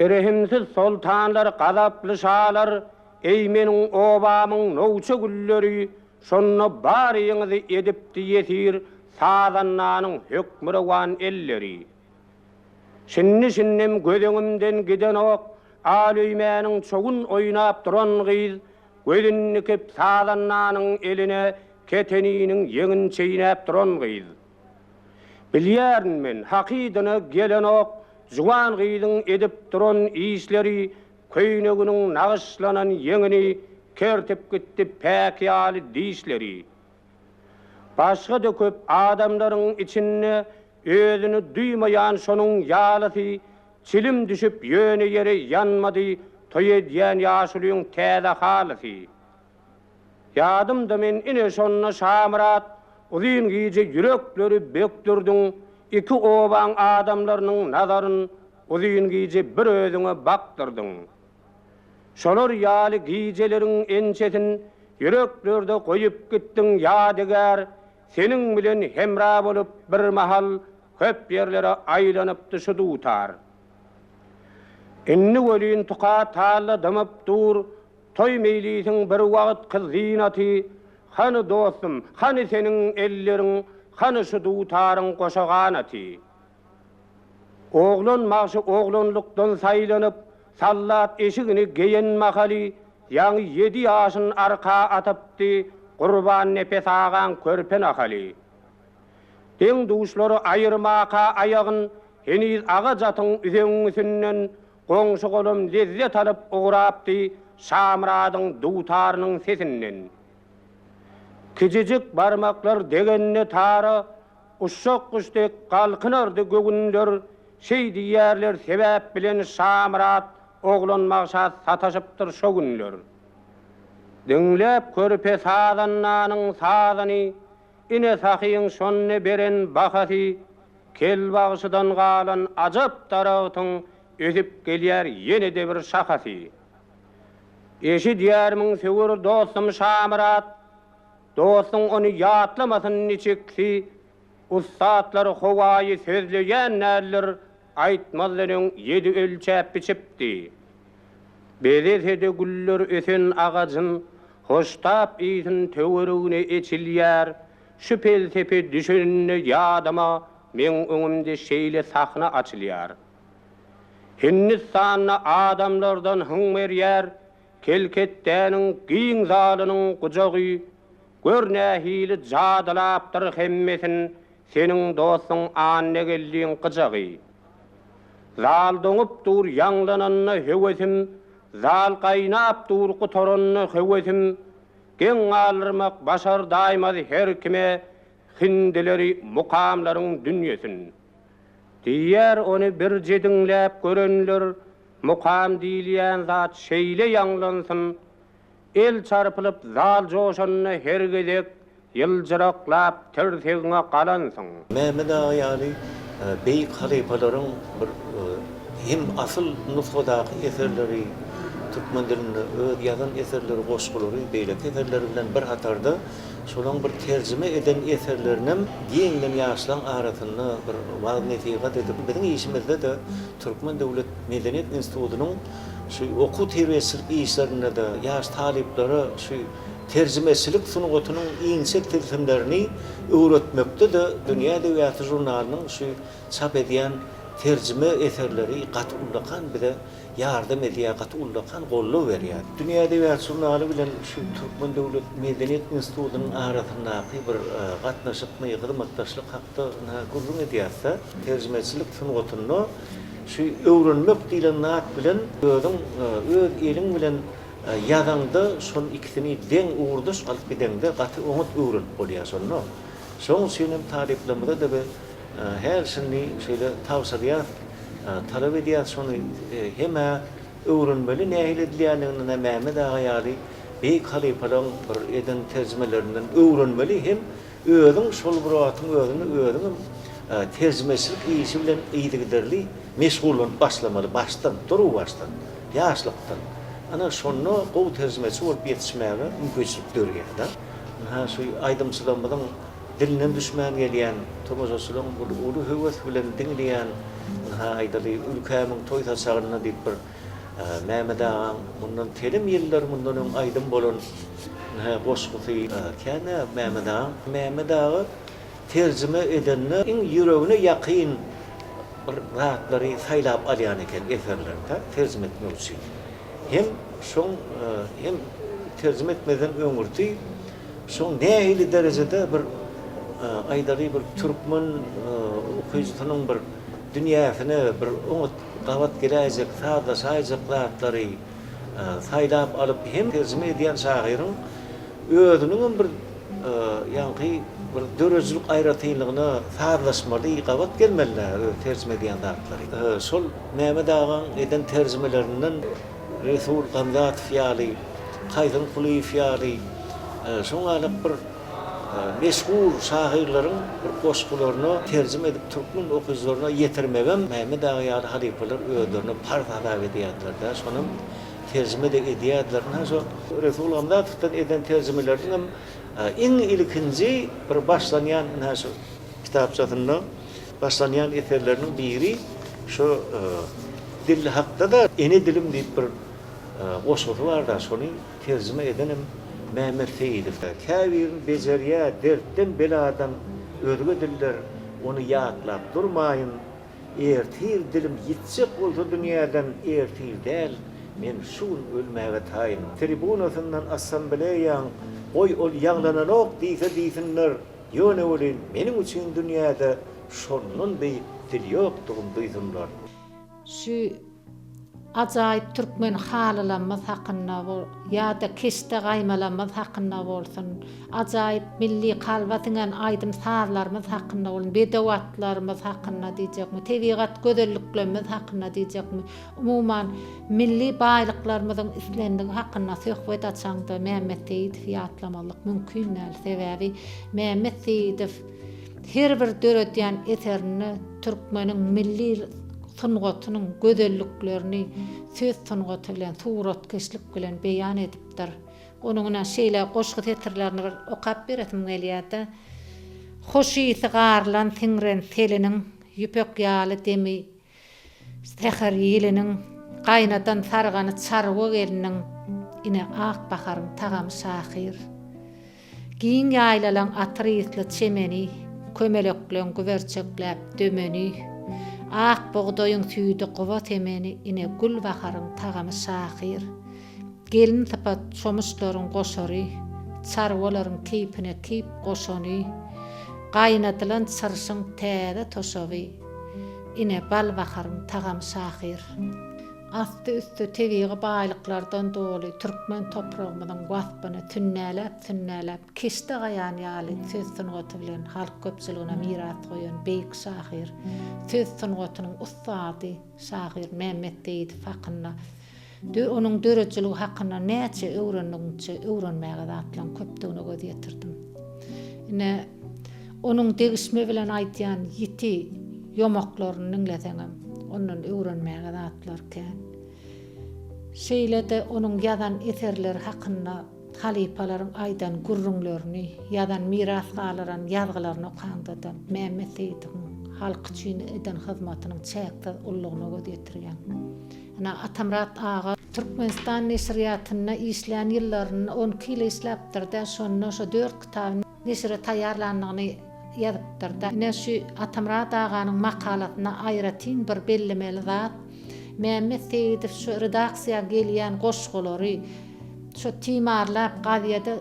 Rehimsiz soltanlar, gazaply şalar, Eý meniň obamyň nowça gülleri, Şonda baryňyzy edipdi ýesir Sazandanyň hökmürowan elleri. Şindi-şindem göz öňümden gidenok, Al öýmäniň çowun oýnap duran gyz, Gözüni dikip sazandanyň eline Keteniniň ýeňin çeýnäp duran gyz. Bilýärin men, hakydyna gelenok Juwan gyzyň edip duran işleri, Köýneginiň nagyşlanan ýeňini Kertip gitdi päk ýaly dişleri. Başga-da köp adamlaryň içinde Özüni duýmaýan şonuň ýalysy Çilim düşüp ýöne ýere ýanmady Toý edýän ýaşulyň täze halysy. Ýadymda men ine şonda Şamyrat uzyn gije ýürekleri bökdürdiň, iki obaň adamlarynyň nazaryn uzyn gije bir özüňe bakdyrdyň. Şolar ýaly gijeleriň ençesin ýüreklerde goýup gitdiň ýadygär, seniň bilen hemra bolup birmahal köp ýerlere aýlanypdy şu dutar. Indi welin tukat halda dymyp dur, Toý meýlisiň bir wagtky zynaty, Hany dostum, hany seniň elleriň, Hany şu dutaryň goşa ganaty? Oglan bagşy oglanlykdan saýlanyp, Sallat eşigini geýen mahaly, Ýaňy ýedi ýaşyn arka atypdy, Gurbannepes agaň körpe nahaly. Deň-duşlary aýyrmaka aýagyn, Heniz agaç atyň üzeňňisinden Goňşy-golam lezzet alyp ugrapdy Şamyradyň dutarynyň sesinden. Kijijik barmaklar degende tara, Uşak guş dek galkynardy göwünler, Şeý diýýärler sebäp bilen Şamyrat oglan bagşa sataşypdyr şo günler. Diňläp körpe sazandanyň sazyny, Ine sahyň şonda beren bahasy, Kel bagşydan galan ajap daragtyň ösüp gelýär ýene-de bir şahasy. Eşidýärmiň söwer dostum Şamyrat, Dostuň ony ýatlamasyn niçiksi, Ussatlar howaýy sözleýän däldir, Aýtmazdan öň ýedi ölçäp biçipdi. Bezese-de güller ösen agajyn. Hoştap ysyn töweregine eçilýär. Şu pelsepe düşeninde ýadyma meň öňümde şeýle sahna açylýar. Hindistanda adamlardan hyň berýär, Kelketdäniň giň zalynyň gujagy, Gör nähili jadylapdyr hemmesin seniň dostuň Annageldiň gyjagy. Zal doňup dur ýaňlananda höwesim, Zal gaýnap dur gutaranda höwesim, Geň galdyrmak başardaýmaz her kime Hindileri mukamlaryň dünýesin. Diýýär ony birje diňläp görenler, Mukam diýilýän zat şeýle ýaňlansyn, El çarpylyp zal joşanda her gezek Ýyljyraklap tirsegiňe galansyň. Mehmet aga ýaly beýik halypalaryň bir hem asyl nusgadaky eserleri türkmen dilinde öz ýazan eserleri, goşgulary, beýleki eserleri bilen bir hatarda şolaň bir terjime eden eserlerinem giňden ýaşlaň arasynda bir wagyz-nesihat edip biziň işimizde-de Türkmen döwlet medeniýet institutynyň şu okuw-terbiýeçilik işlerinde-de ýaş talyplara şu terjimeçilik sungatynyň inçe tilsimlerini öwretmekde-de Dünýä edebiýaty žurnalynyň şu çap edýän terjime eserleri gaty ullakan bize ýardam edýär, gaty ullakan goldaw berýär. Dünýä edebiýaty žurnaly bilen şu Türkmen döwlet medeniýet institutynyň arasyndaky bir gatnaşykmy, hyzmatdaşlyk hakda ynha gürrüň edýäs-de. Terjimeçilik sungatynda şu öwrenmek diýlen zat bilen özüň öz eliň bilen ýazaňda şol ikisini deň ugurdaş alyp gideňde gaty oňat öwrenip bolýar şonda. Şoň üçin hem talyplarymyza-da biz häli-şindi şeýle tabşyrýas, talap edýäs şony hem-ä öwrenmeli nähili edilýändigini Mämmet aga ýaly beýik halypalaryň bir eden terjimelerinden öwrenmeli hem Özüň şol bir wagtyň özünde özüňem terjimeçilik işi bilen yzygiderli meşgullanyp başlamaly, başdan, turuwbaşdan, ýaşlykdan. Ana, şonda gowy terjimeçi bolup ýetişmäge mümkinçilik dörýär-de. Ynha, şu aýdymçylarymyzyň dilinden düşmän gelýän, tomaşaçylaryň bir uly höwes bilen diňleýän, ynha, aýdaly, Ülkämiň toý saçagynda diýip bir Mehmet agaň mundan telim ýyllar mundan öň aýdym bolan goşgusy kän-ä Mehmet agaň. Mehmet aga terjime edende iň ýüregine ýakyn bir zatlary saýlap alýan eken eserlerini terjime etmek üçin. Hem şoň hem terjime etmezden öňürti şoň nähili derejede bir aýdaly bir türkmen okyjysynyň bir dünýäsine bir oňat gabat geläýjek, sazlaşaýjak zatlary saýlap alyp hem terjime edýän şahyryň özüniňem bir ýaňky bir döredijilik aýratynlygyna sazlaşmaly, gabat gelmeli-dä öz terjime edýän zatlary. Şol Mehmet agaň eden terjimelerinden Resul Gamzatow ýaly, Kaýsyn Kulyýew ýaly şoň ýaly bir Meşhur şahyrlaryň bir goşgularyny terjime edip türkmen okyjylaryna ýetirmegem Mehmet aga ýaly halypalar özlerine parz hasap edýärdiler-dä, şonam terjime-de edýärdiler. Ynha şo Resul Gamzatowdan eden terjimeleriniňem iň ilkinji bir başlanýan ynha şu kitapçasynda başlanýan eserleriniň biri şo Dil hakda-da Ene dilim diýip bir goşgusy bar-da, şony Terjime edenem Mehmet Seýidow. Käbirin bejerýär dertden beladan özge diller ony ýatlap durmaýyn ertir dilim ýitjek bolsa dünýäden ertir däl men şu gün ölmäge taýyn tribunasyndan assambleýaň goý ol ýaňlananok diýse diýsinler ýöne welin meniň üçin dünýäde şondan beýik dil ýokdugyn duýsunlar. Şu ajaýyp türkmen halylamyz hakynda ýa-da keşde gaýmalamyz hakynda bolsun, ajaýyp milli kalba siňen aýdym-sazlarymyz hakynda bolsun, bedew atlarymyz hakynda diýjekmi, tebigat gözelliklerimiz hakynda diýjekmi, umuman, milli baýlyklarymyzyň islendigi hakynda söhbet açaňda Mämmet Seýidowy ýatlamazlyk mümkin däl. Sebäbi Mämmet Seýidow Her bir döredýän eserinde türkmeniň milli sungatynyň gözelliklerini söz sungaty bilen, suratkeşlik bilen beýan edipdir. Onuň ine şeýle goşgy setirlerini bir okap beresim gelýär-de. Hoş ysy garylan siňren seliniň, Ýüpek ýaly demi Säher ýeliniň, gaýnadan sargany çarwa gelniň. Ine, ak baharyň tagamy şahyr. Giň ýaýlalaň atyr ysly çemeni, Kömelekleň güberçekläp dömeni, Ak bugdaýyň süýdi guba semeni, Ine, gül baharyň tagamy şahyr. Gelin sypat çomuçlaryň goşary, Çarwalaryň keýpine keýp goşany, Gaýnadylan çyrşyň täze toşaby, Ine, bal baharyň tagamy şahyr. Asty-üsti tebigy baýlyklardan doly türkmen topragymyzyň waspyny sünnäläp-sünnäläp, keşde gaýan ýaly söz sungaty bilen halk köpçüligine miras goýan beýik şahyr, söz sungatynyň ussady şahyr Mämmet Seýidow hakynda, onuň döredijiligi hakynda näçe öwrendigiňçe öwrenmäge zatlaryň köpdügine göz ýetirdim. Ine, onuň degişme bilen aýdýan ýiti ýomaklaryny diňleseňem, ondan öwrenmäge zatlar kän. Şeýle-de onuň ýazan eserleri hakynda halypalaryň aýdan gürrüňlerini, ýazan miras galyran ýazgylaryny okaňda-da, Mämmet Seýidowyň halk üçin eden hyzmatynyň çäksiz ululygyna göz ýetirýäň. Ynha, Atamyrat aga Türkmenistan neşirýatynda işlän ýyllarynda on iki ýyl işläpdir-de, şonda şo dört kitaby neşire taýýarlandygyny ýazypdyr-da. Ine, şu Atamyrat aganyň makalasynda aýratyn bir bellemeli zat, Mämmet Seýidow şu redaksiýa gelýän goşgulary şo timarlap gazýede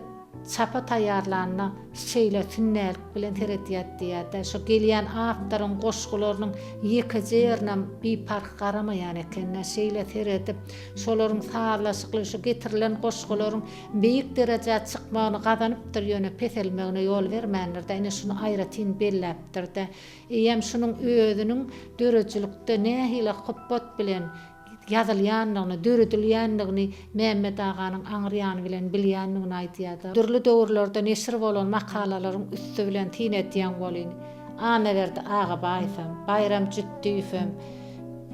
çapa taýýarlanda şeýle sünnälik bilen seredýärdi diýýär-de, şo gelýän awtoryň goşgularynyň ýekeje ýerinem biparh garamaýan eken-de, şeýle seredip, şolaryň sazlaşykly, şo getirilen goşgularyň beýik derejä çykmagyny gazanypdyr, ýöne peselmegine ýol bermändir-de, ine şuny aýratyn belläpdir-de, eýýäm şunuň özüniň döredijilikde nähili hupbat bilen ýazylýandygyny, döredilýändigini Mämmet aganyň aňry ýany bilen bilýändigini aýdýar-da. Dürli döwürlerde neşir bolan makalalaryň üsti bilen syn edýäň welin, Annaberdi Agabaýewem, Baýram Jütdiýewem,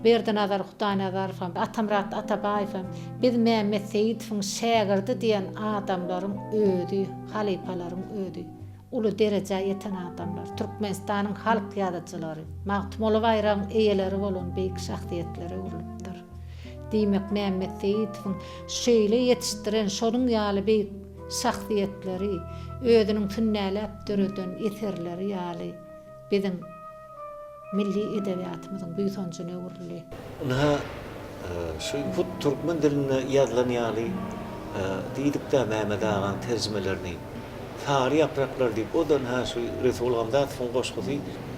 Berdinazar Hudaýnazarowam, Atamyrat Atabaýewem biz Mämmet Seýidowyň şägirdi diýen adamlaryň özi, halypalaryň özi. Uly derejä ýeten adamlar, Türkmenistanyň halk ýazyjylary, Magtymguly baýragyň eýeleri bolan beýik şahsyýetlere öwrülipdir. Diýmek, Mämmet Seýidowyň şeýle ýetişdiren şonuň ýaly beýik şahsyýetleri, özüniň sünnäläp döreden eserleri ýaly biziň Milli edebiýatymyzyň buýsanjyna öwrüldi. Ynha, şu hut türkmen dilinde ýazylan ýaly diýdik-dä Mehmet agaň terjimelerini. Sary ýapraklar diýip, o-da ynha şu Resul Gamzatowyň goşgusy.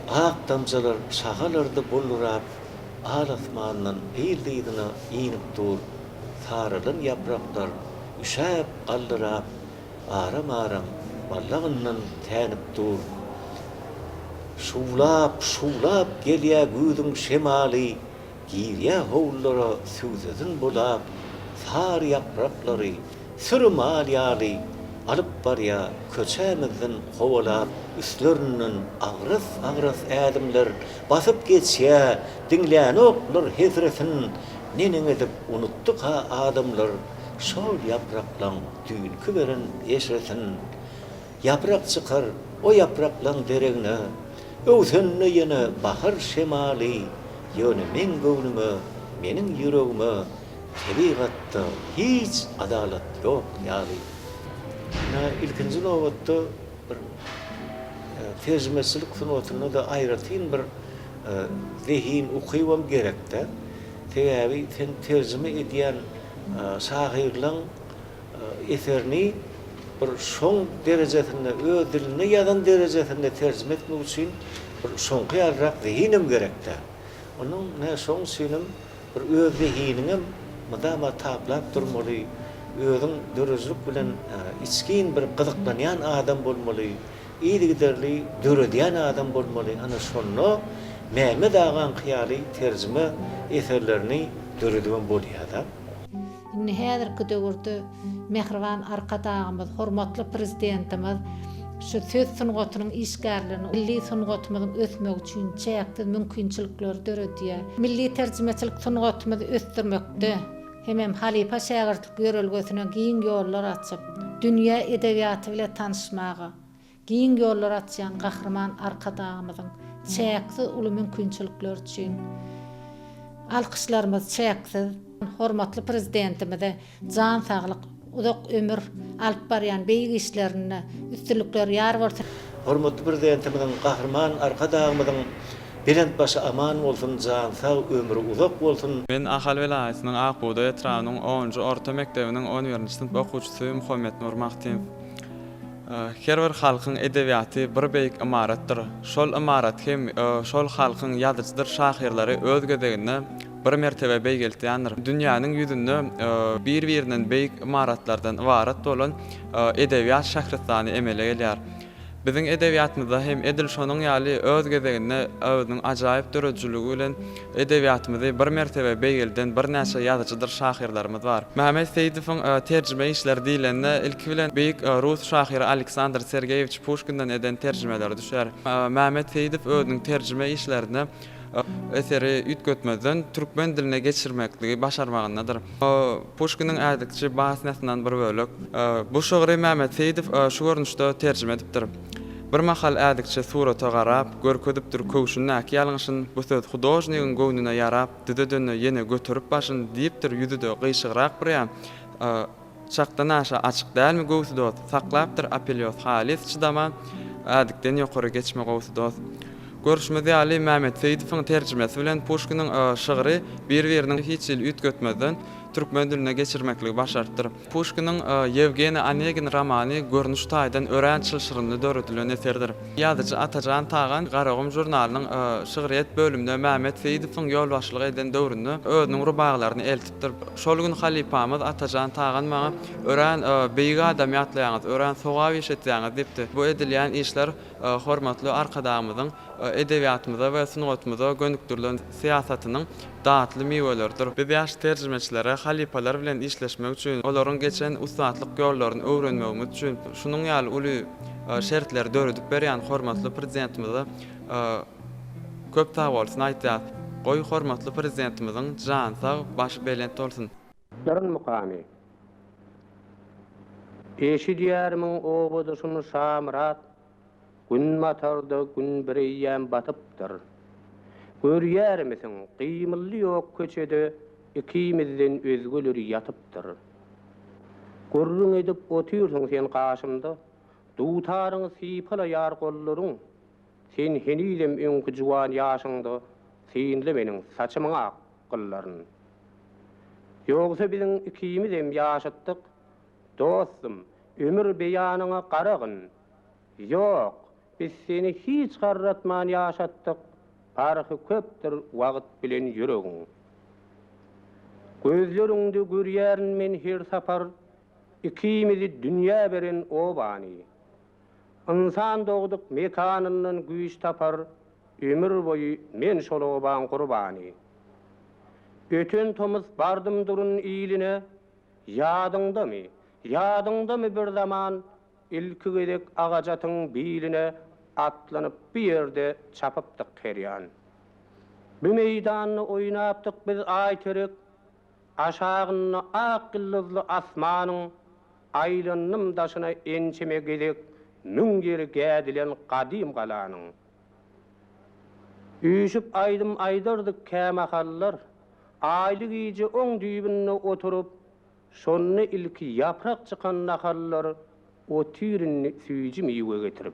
Ak damjalar şahalarda buldurap, al asmandan yzly-yzyna inip dur. Saralan ýapraklar üşäp, galdyrap, Aram-aram ballagyndan tänip dur. Şuwlap, şuwlap gelýä güýzüň şemaly, Girýä howlulara süwzesin bulap, Sary ýapraklary süri mal ýaly Alyp barýa köçämizden kowalap, Üstlerinden agras-agras ädimler Basyp geçýä, diňlänoklar hesretin, Neneň edip unutdyka adamlar Şol ýapraklaň Düýnki beren eşretin Ýaprak çykar o ýapraklaň deregne, Öwsende ýene bahar şemaly, Ýöne meň göwnüme, meniň ýüregime Tebigatda hiç adalat ýok ýaly. Ynha, ilkinji nobatda bir terjimeçilik sungatynda-da aýratyn bir zehin, ukybam gerek-dä. Sebäbi sen terjime edýän şahyrlaň eserini bir şoň derejesinde, öz dilinde ýazan derejesinde terjime etmek üçin bir şoňky ýalyrak zehinem gerek-dä. Onuň ine şoň üçinem bir öz zehiniňem mydama taplap durmaly, özüň döredijilik bilen içgin bir gyzyklanýan adam bolmaly, yzygiderli döredýän adam bolmaly. Ana şonda Mehmet agaňky ýaly terjime eserlerini döredibem bolýar-da. Indi häzirki döwürde mähriban Arkadagymyz, hormatly Prezidentimiz şu söz sungatynyň işgärlerine milli sungatymyzyň ösmegi üçin çäksiz mümkinçilikleri döredýär. Milli terjimeçilik sungatymyzy ösdürmekde hemem halypa-şägirtlik ýörelgesine giň ýollar açyp, dünýä edebiýaty bile tanyşmaga, Giň ýollar açýan Gahryman Arkadagymyzyň çäksiz uly mümkinçilikleri üçin alkyşlarymyz çäksiz. Hormatly Prezidentimize jan saglyk, Uzak ömür, alyp barýan beýik işlerinde üstünlikler ýar bolsun! Hormatly Prezidentimiziň, Gahryman Arkadagymyzyň belent başy aman bolsun, jany sag, ömri uzak bolsun! Men Ahal welaýatynyň Ak bugdaý etrabynyň onunjy orta mekdebiniň on birinji synp okuwçysy Muhammetnur Magtymow. Her bir halkyň edebiýaty bir beýik ymaratdyr. Şol ymarat hem şol halkyň ýazyjydyr şahyrlary öz gezeginde bir mertebe beýgeltýändir. Dünýäniň ýüzünde bir-birinden beýik ymaratlardan ybarat bolan edebiýat şähristany emele gelýär. Biziň edebiýatymyzda hem edil şonuň ýaly öz gezeginde özüniň ajaýyp döredijiligi bilen edebiýatymyzy bir mertebe beýgelden birnäçe ýazyjydyr şahyrlarymyz bar. Mämmet Seýidowyň terjime işleri diýlende, ilki bilen beýik rus şahyry Aleksandr Sergeýewiç Puşkinden eden terjimeleri düşýär. Mämmet Seýidow özüniň terjime işlerinde eseri üýtgetmezden türkmen diline geçirmekligi başarmagyndadyr. Puşkiniň Ädikçi basnýasyndan bir bölek. Bu şygry Mämmet Seýidow şu görnüşde terjime edipdir. Bir mahal ädikçi surata garap, Görkezipdir köwşündäki ýalňyşyn, Bu söz hudožnigiň göwnüne ýarap, Düzedende ýene göterip başyn, Diýipdir, ýüzi-de gyşygrak bir ýan. Çakdan aşa açyk dälmi göwsi dost, Saklapdyr Apelýos halys çydaman, Ädikden ýokary geçme gowsy dost. Görşümiz ýaly, Mämmet Seýidowyň terjimesi bilen Puşkiniň şygry bir-biriniň hiç hili üýtgetmezden türkmen diline geçirmekligi başarypdyr. Puşkiniň Ýewgeniý Onegin romany görnüş taýdan örän çylşyrymly döredilen eserdir. Ýazyjy Atajan Tagan Garagum žurnalynyň şygryýet bölümine Mämmet Seýidowyň ýolbaşçylyk eden döwründe özüniň rubagylaryny eltipdir. Şol gün halypamyz Atajan Tagan maňa Örän beýik adam ýatlaýaňyz, örän sogap iş etýäňiz diýipdi. Bu edilýän işler hormatly Arkadagymyzyň edebiýatymyza we sungatymyza gönükdirilen syýasatynyň datly miweleridir. Biz ýaş terjimeçilere halypalar bilen işleşmek üçin, olaryň geçen ussatlyk ýollaryny öwrenmegimiz üçin şunuň ýaly uly şertleri döredip berýän hormatly Prezidentimize köp sagbolsun aýtýas. Goý, hormatly Prezidentimiziň jany sag, başy belent bolsun! Durun mukamy. Eşidýärmiň obadaşym Şamyrat, Günbatarda Gün bireýýäm batypdyr. Görýärmisiň, gymyldy ýok köçede, Ikimizden özgeleri ýatypdyr. Gürrüň edip otyrsyň sen gaşymda, Dutaryňy sypalaýar gollaryň. Sen henizem öňki juwan ýaşyňda, Synla meniň saçymyň ak gyllaryn. Ýogsa biziň ikimizem ýaşytdyk, Dostum, ömür beýanyňa garagyn. Ýok, biz seni hiç garratman ýaşatdyk, Parhy köpdür wagt bilen ýüregiň. Gözleriňde görýärin men her sapar, Ikimizi dünýä beren obany. Ynsan dogduk mekanyndan güýç tapar, Ömür boýy men şol obaň gurbany. Öten tomus bardym durun iline, Ýadyňdamy, ýadyňdamy bir zaman Ilki gezek agaç atyň biline Atlanyp bu ýerde çapypdyk herýan. Bu meýdanda oýnapdyk biz aýterek, Aşagynda ak ýyldyzly asmanyň Aýlandym daşyna ençeme gezek Müň ýeri gädilen gadym galanyň. Üýşüp aýdym aýdardyk kämahallar, Aýly gije oň düýbünde oturyp, Şonda ilki ýaprak çykan nahallar Otyr indi süýji miwe getirip.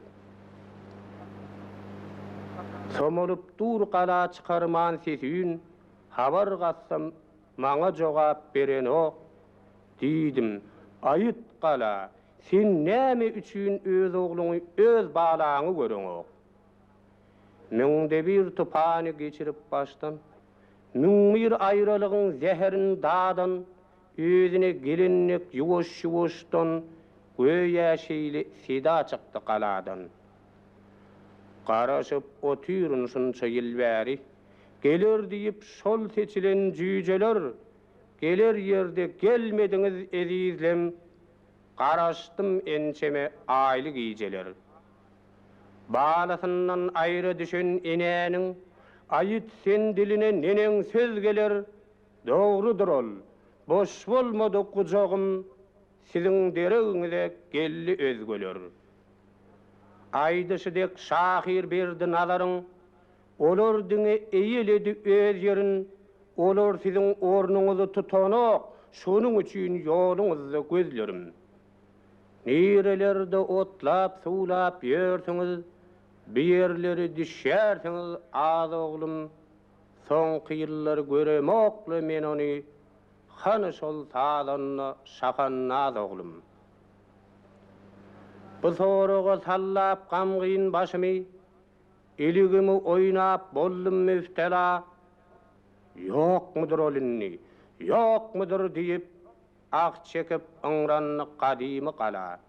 Somalyp dur gala çykarman ses-üýn, Habar gatsam, maňa jogap berenok. Diýdim, Aýyt gala, sen näme üçin öz ogluňy, öz balaňy göreňok? Müňde bir tupany geçirip başdan, 1001 aýralygyň zäherin dadan, özüne gelen dek ýuwaş-ýuwaşdan, göýä şeýle seda çykdy galadan. Garaşyp otyryn şunça ýyl bäri, geler diýip şol seçilen jüýjeler, geler ýerde gelmediňiz ezizlem, garaşdym ençeme aýly gijeler. Balasyndan aýra düşen enäniň, Aýyt sen diline neneň söz geler, Dogrudyr ol, boş bolmady gujagym, Siziň deregiňize geldi özgeler. Aýdyşy dek şahyr Berdi Nazaryň, Olar diňe eýeledi öz ýerin, Olar siziň ornuňyzy tutanok. Şonuň üçin ýoluňyzda gözlerim. Nirelerde otlap-suwlap ýörsüňiz, Bi ýerleri düşýärsiňiz az oglum. Soňky ýyllar göremok-la men ony, Hany şol sazanda Şahannaz oglum? Bu soraga sallap gamgyn başymy, Iligimi oýnap boldum mübtela. Ýokmudyr ol indi, ýokmudyr diýip, Ah çekip yňrandy gadymy gala.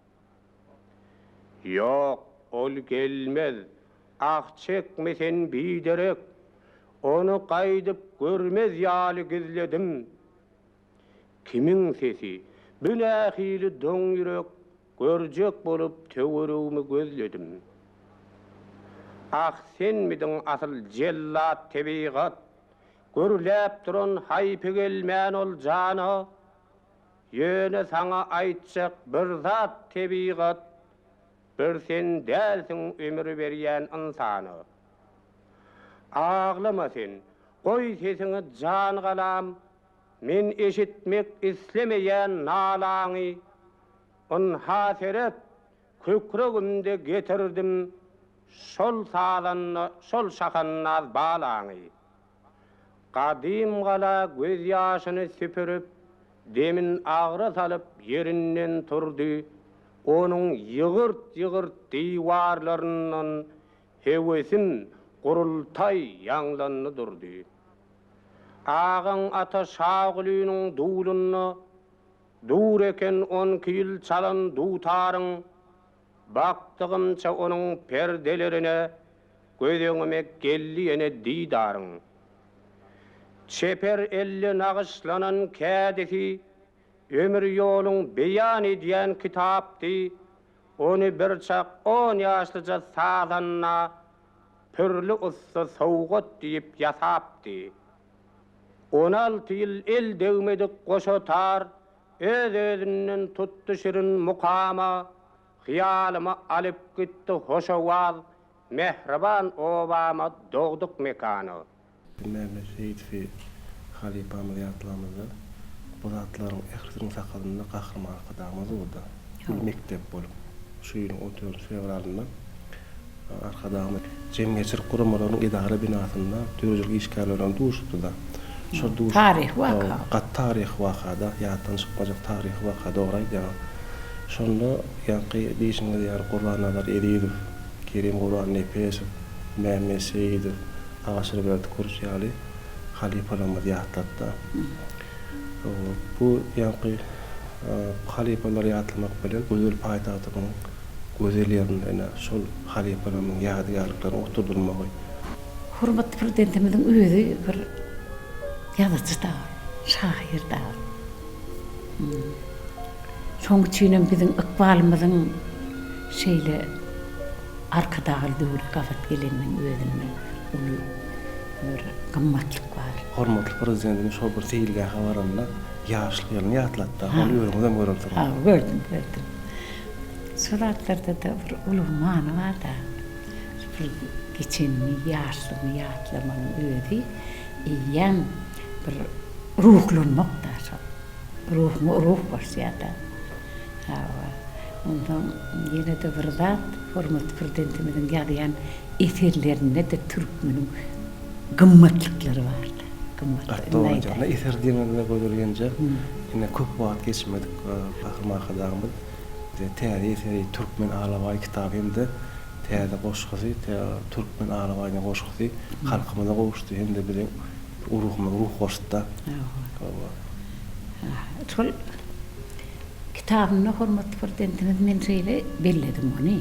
Ýok, ol gelmez, ah çekme sen biderek, Ony gaýdyp görmez ýaly gizledim. Kimiň sesi, bu nähili doň ýürek, Görjek bolup töweregimi gözledim. Ah, senmidiň asyl jellat tebigat, Gürläp duran haýpy gelmän ol jana? Ýöne saňa aýtjak bir zat tebigat, Bir sen dälsiň ömür berýän ynsana. Aglama sen, goý sesiňi jan galam, Men eşitmek islemeýän nalaňy. Ynha seret, kükregimde getirdim Şol sazanda, şol şahannaz balaňy. Gadym gala gözýaşyny süpürip, demin agra salyp ýerinden turdy, onuň ýygyrt-ýygyrt diwarlaryndan höwesim gurultaý ýaňlandy durdy. Agaň Ata Şagulynyň dulunda dur eken onki ýyl çalan dutaryň, Bakdygymça onuň perdelerine Göz öňüme geldi ýene didaryň. Çeper elle nagyşlanan kädisi Ömür ýoluň beýan edýän kitapdy, Ony birçak on ýaşlyja sazanda Pürli ussa sowgat diýip ýasapdy. 16 ýyl el degmedik goşa tar Öz-özünden tutdy şirin mukama, Hyýalymy alyp gitdi hoşowaz, Mähriban obama, dogduk mekana. Mämmet Seýidowy halypamyzy ýatlamyzda bu zatlaryň ählisiniň sakasynda Gahryman Arkadagymyz durdy. Uly mekdep bolup, şu ýylyň on dördünji fewralynda Arkadagymyz jemgyýetçilik guramalarynyň edara binasynda döredijilik işgärleri bilen duşupdy-da. Şol duşuşyk Taryhy waka. Gaty taryhy waka-da, ýatdan çykmajak taryhy waka, dogry aýdýaňyz. Şonda ýaňky diýşiňiz ýaly Gurbannazar Ezizow, Kerim Gurbannepesow, Mämmet Seýidow, Aşyrberdi Kuruç ýaly halypalarymyzy ýatlatdy. Bu ýaňky halypalary ýatlamak bilen gözel paýtagtymyzyň gözel ýerinde ine şol halypalarymyzyň ýadygärlikleriniň oturdylmagy. Hormatly Prezidentimiziň özi bir ýazyjy da, şahyr da. Şonuň üçinem biziň ykbalymyzyň şeýle Arkadagly döwre gabat geleniniň özünde uly bir gymmatlyk bar. Hormatly Prezidentimiz şol bir seýilgähe baranda ýaşlyk ýylyny ýatlatdy. Ony özüňizem görensiňiz. Hawa, gördüm, gördüm. Şo zatlarda-da bir uly many bar-da. Bir geçenini, ýaşlygyňy ýatlamagyň özi eýýäm bir ruhlanmak-da şol. Ruhuňa ruh goşýar-da. Hawa. Onsoň ýene-de bir zat, hormatly Prezidentimiziň ýazýan eserlerinde-de türkmeniň gymmatlyklary bar-da. Gaty dogry aýdýaň. Ine, eser diýeniňizde Gözel genje, ine, köp wagt geçmedik Gahryman Arkadagymyz bize täze eseri Türkmen alabaýy kitaby hem-de täze goşgusy, Türkmen alabaýy diýen goşgusy halkymyza gowuşdy hem-de biziň ruhumyza ruh goşdy-da. Hawa. Şol kitabynda hormatly Prezidentimiz men şeýle belledim ony.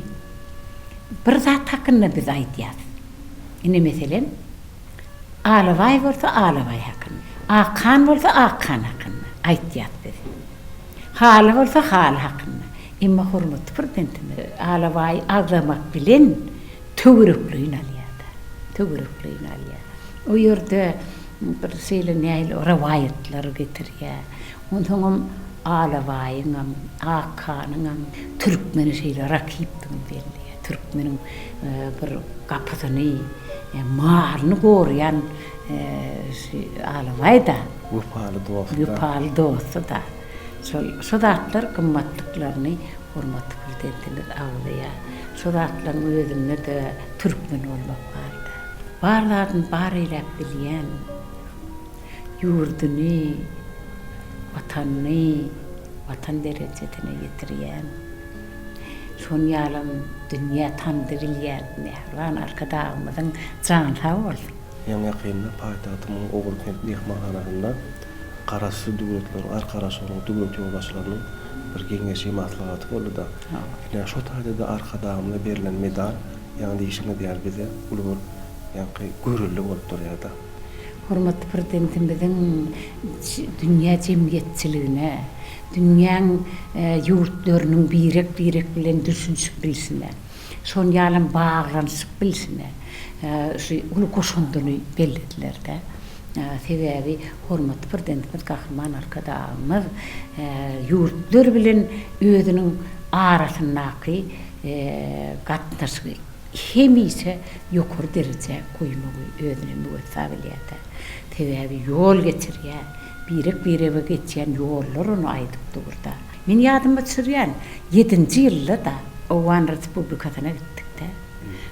Bir zat hakynda biz aýdýas. Ine meselem, Alabaý bolsa Alabaý hakynda, Akhan bolsa Akhan hakynda aýtýas biz. Haly bolsa haly hakynda. Emma hormatly Prezidentimiz Alabaýy agzamak bilen töwerekleýin alýar-da. Töwerekleýin alýar. O ýerde bir şeýle nähili rowaýatlar getirýär. Onsoňam Alabaýyňam, Akhanyňam türkmene şeýle rakypdygyny belleýär. Türkmeniň bir gapysyny, malyny goraýan şu Alabaý-da. Wepaly dosty-da. Wepaly dosty-da. Şol, şo zatlar gymmatlyklaryny hormatly Prezidentimiz agzaýar. Şo zatlaryň özünde-de türkmen bolmak bar-da. Bar zadyny bar eýläp bilýän, ýurduny, Watanyny Watan derejesine ýetirýän, şon ýalam dünýä tandy bilýän mähriban Arkadagymyzyň jany sag bolsun! Ýaňy-ýakynda paýtagtymyzyň Ogulkent myhmanhanasynda Garaşsyz Döwletleriň Arkalaşygynyň döwlet ýolbaşçylarynyň bir geňeşi, maslahaty boldy-da, ine, şo taýda-da Arkadagymyza berlen medal, ýaňy diýşiňiz ýaly, bize uly bir ýaňky görelde bolup durýar-da. Hormatly Prezidentimiziň dünýä jemgyýetçiligine, dünýäň ýurtlarynyň birek-birek bilen düşünişip bilşine, şon ýalam baglanyşyp bilşine şu uly goşandyny bellediler-de. Sebäbi hormatly Prezidentimiz Gahryman Arkadagymyz ýurtlar bilen özüniň arasyndaky gatnaşygy hemişe ýokary derejä goýmagy özüne müwessa bilýär-de. Sebäbi ýol geçirýär, birek-birege geçýän ýollar ony aýdyp dur-da. Men ýadyma düşürýän, ýedinji ýylda-da Owgan Respublikasyna gitdik-de.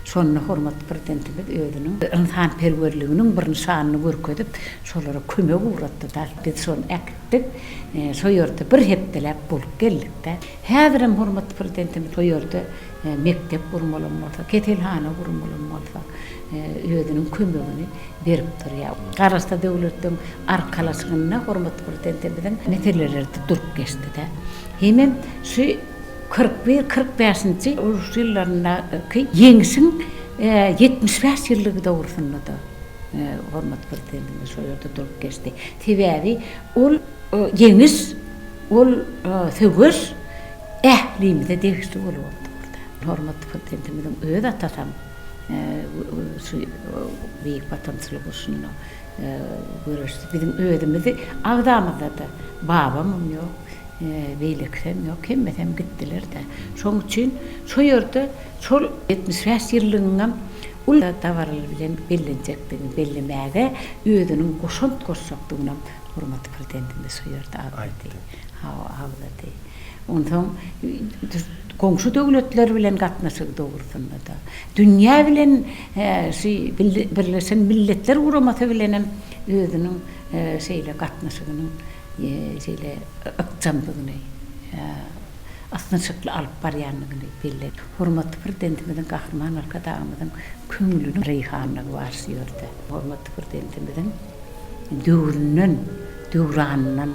Şonda hormatly Prezidentimiz özüniň ynsanperwerliginiň bir nyşanyny görkezip, şolara kömek ugratdy-da. Biz şony äkitdik. Şo ýerde bir hepdeläp bolup geldik-de. Häzirem hormatly Prezidentimiz şo ýerde mekdep gurmalam bolsa, keselhana gurmalam bolsa, özüniň kömegini berip durýar. Garaşsyz Döwletleriň Arkalaşygynda hormatly Prezidentimiziň meselelerde durup geçdi-de. Hemem şu 41, 45-nji uruş ýyllaryndaky Ýeňşiň 75 ýyllygy dogrusynda-da hormatly Prezidentimiz şol ýerde durup geçdi. Sebäbi ol Ýeňiş, ol söweş ählimize degişli bolup durdy. Hormatly Prezidentimiziň öz atasam şu Beýik Watançylyk urşunda göreşdi. Biziň özümizi agzamyzda-da babamam ýok, beýlekisem ýok, hemmesem gitdiler-de. Şonuň üçin şo ýerde şol 75 ýyllygyňam uly dabaralar bilen bellenjekdigini bellemäge özüniň goşant goşjakdygynam Hormatly Prezidentimiz şu ýerde agzady. Hawa, agzady. Onsoň goňşy döwletler bilen gatnaşygy dogrusynda-da, dünýä bilen şu Birleşen Milletler Guramasy bilenem özüniň şeýle gatnaşygynyň şeýle ykjamdygyny, ysnyşykly alyp barýandygyny belledi. Hormatly Prezidentimiziň, Gahryman Arkadagymyzyň köňlüniň reýhanlygy bar şu ýerde. Hormatly Prezidentimiziň döwründen, döwranyndan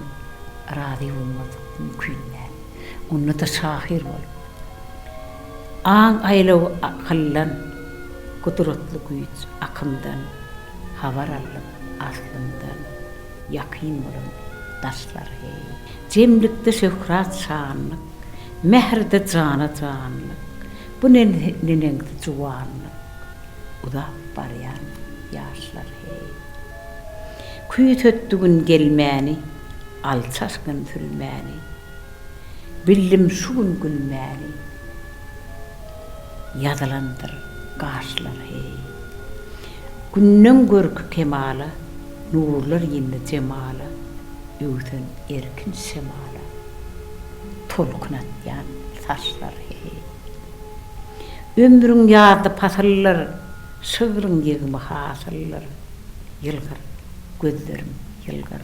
razy bolmazlyk mümkin däl. Onda-da şahyr bolup. Aň aýlawy akyldan, gudratly güýç akymdan habar aldym aslymdan ýakyn bolan daşlar heý. Jemlikde şöhrat-şanlyk, mähirde jana janlyk, bu neneňsi juwanlyk. Uzap barýan ýaşlar heý. Küýsetdi gün gelmäni, alçaşgyn sülmäni. Bildim şu gün gülmäni, ýazylandyr gaşlar heý. Günleň görki kemala, nurlar indi jemala, öwsen erkin şemala, tolkun atýan saçlar heý. Ömrüň ýazdy pasyldyr, Şygryň ýygymy hasyldyr. Ýylgyr, gözlerim, ýylgyr,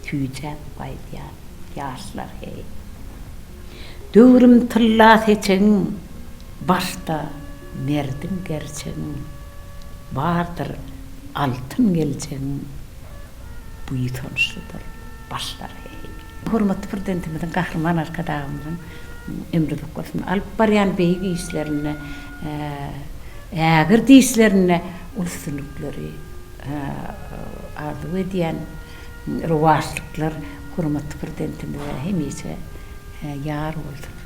Süýjäp gaýdýan ýaşlar heý. Döwrüm tylla seçegiň, Başda merdiň gerçegiň, Bardyr altyn geljegiň, Buýsançlydyr başlar heý. Hormatly Prezidentimiziň, Gahryman Arkadagymyzyň ömri uzak bolsun, alyp barýan beýik işlerinde, ägirt işlerinde uly üstünlikleri arzuw edýän, rowaçlyklar hormatly Prezidentimize hemişe ýar bolsun!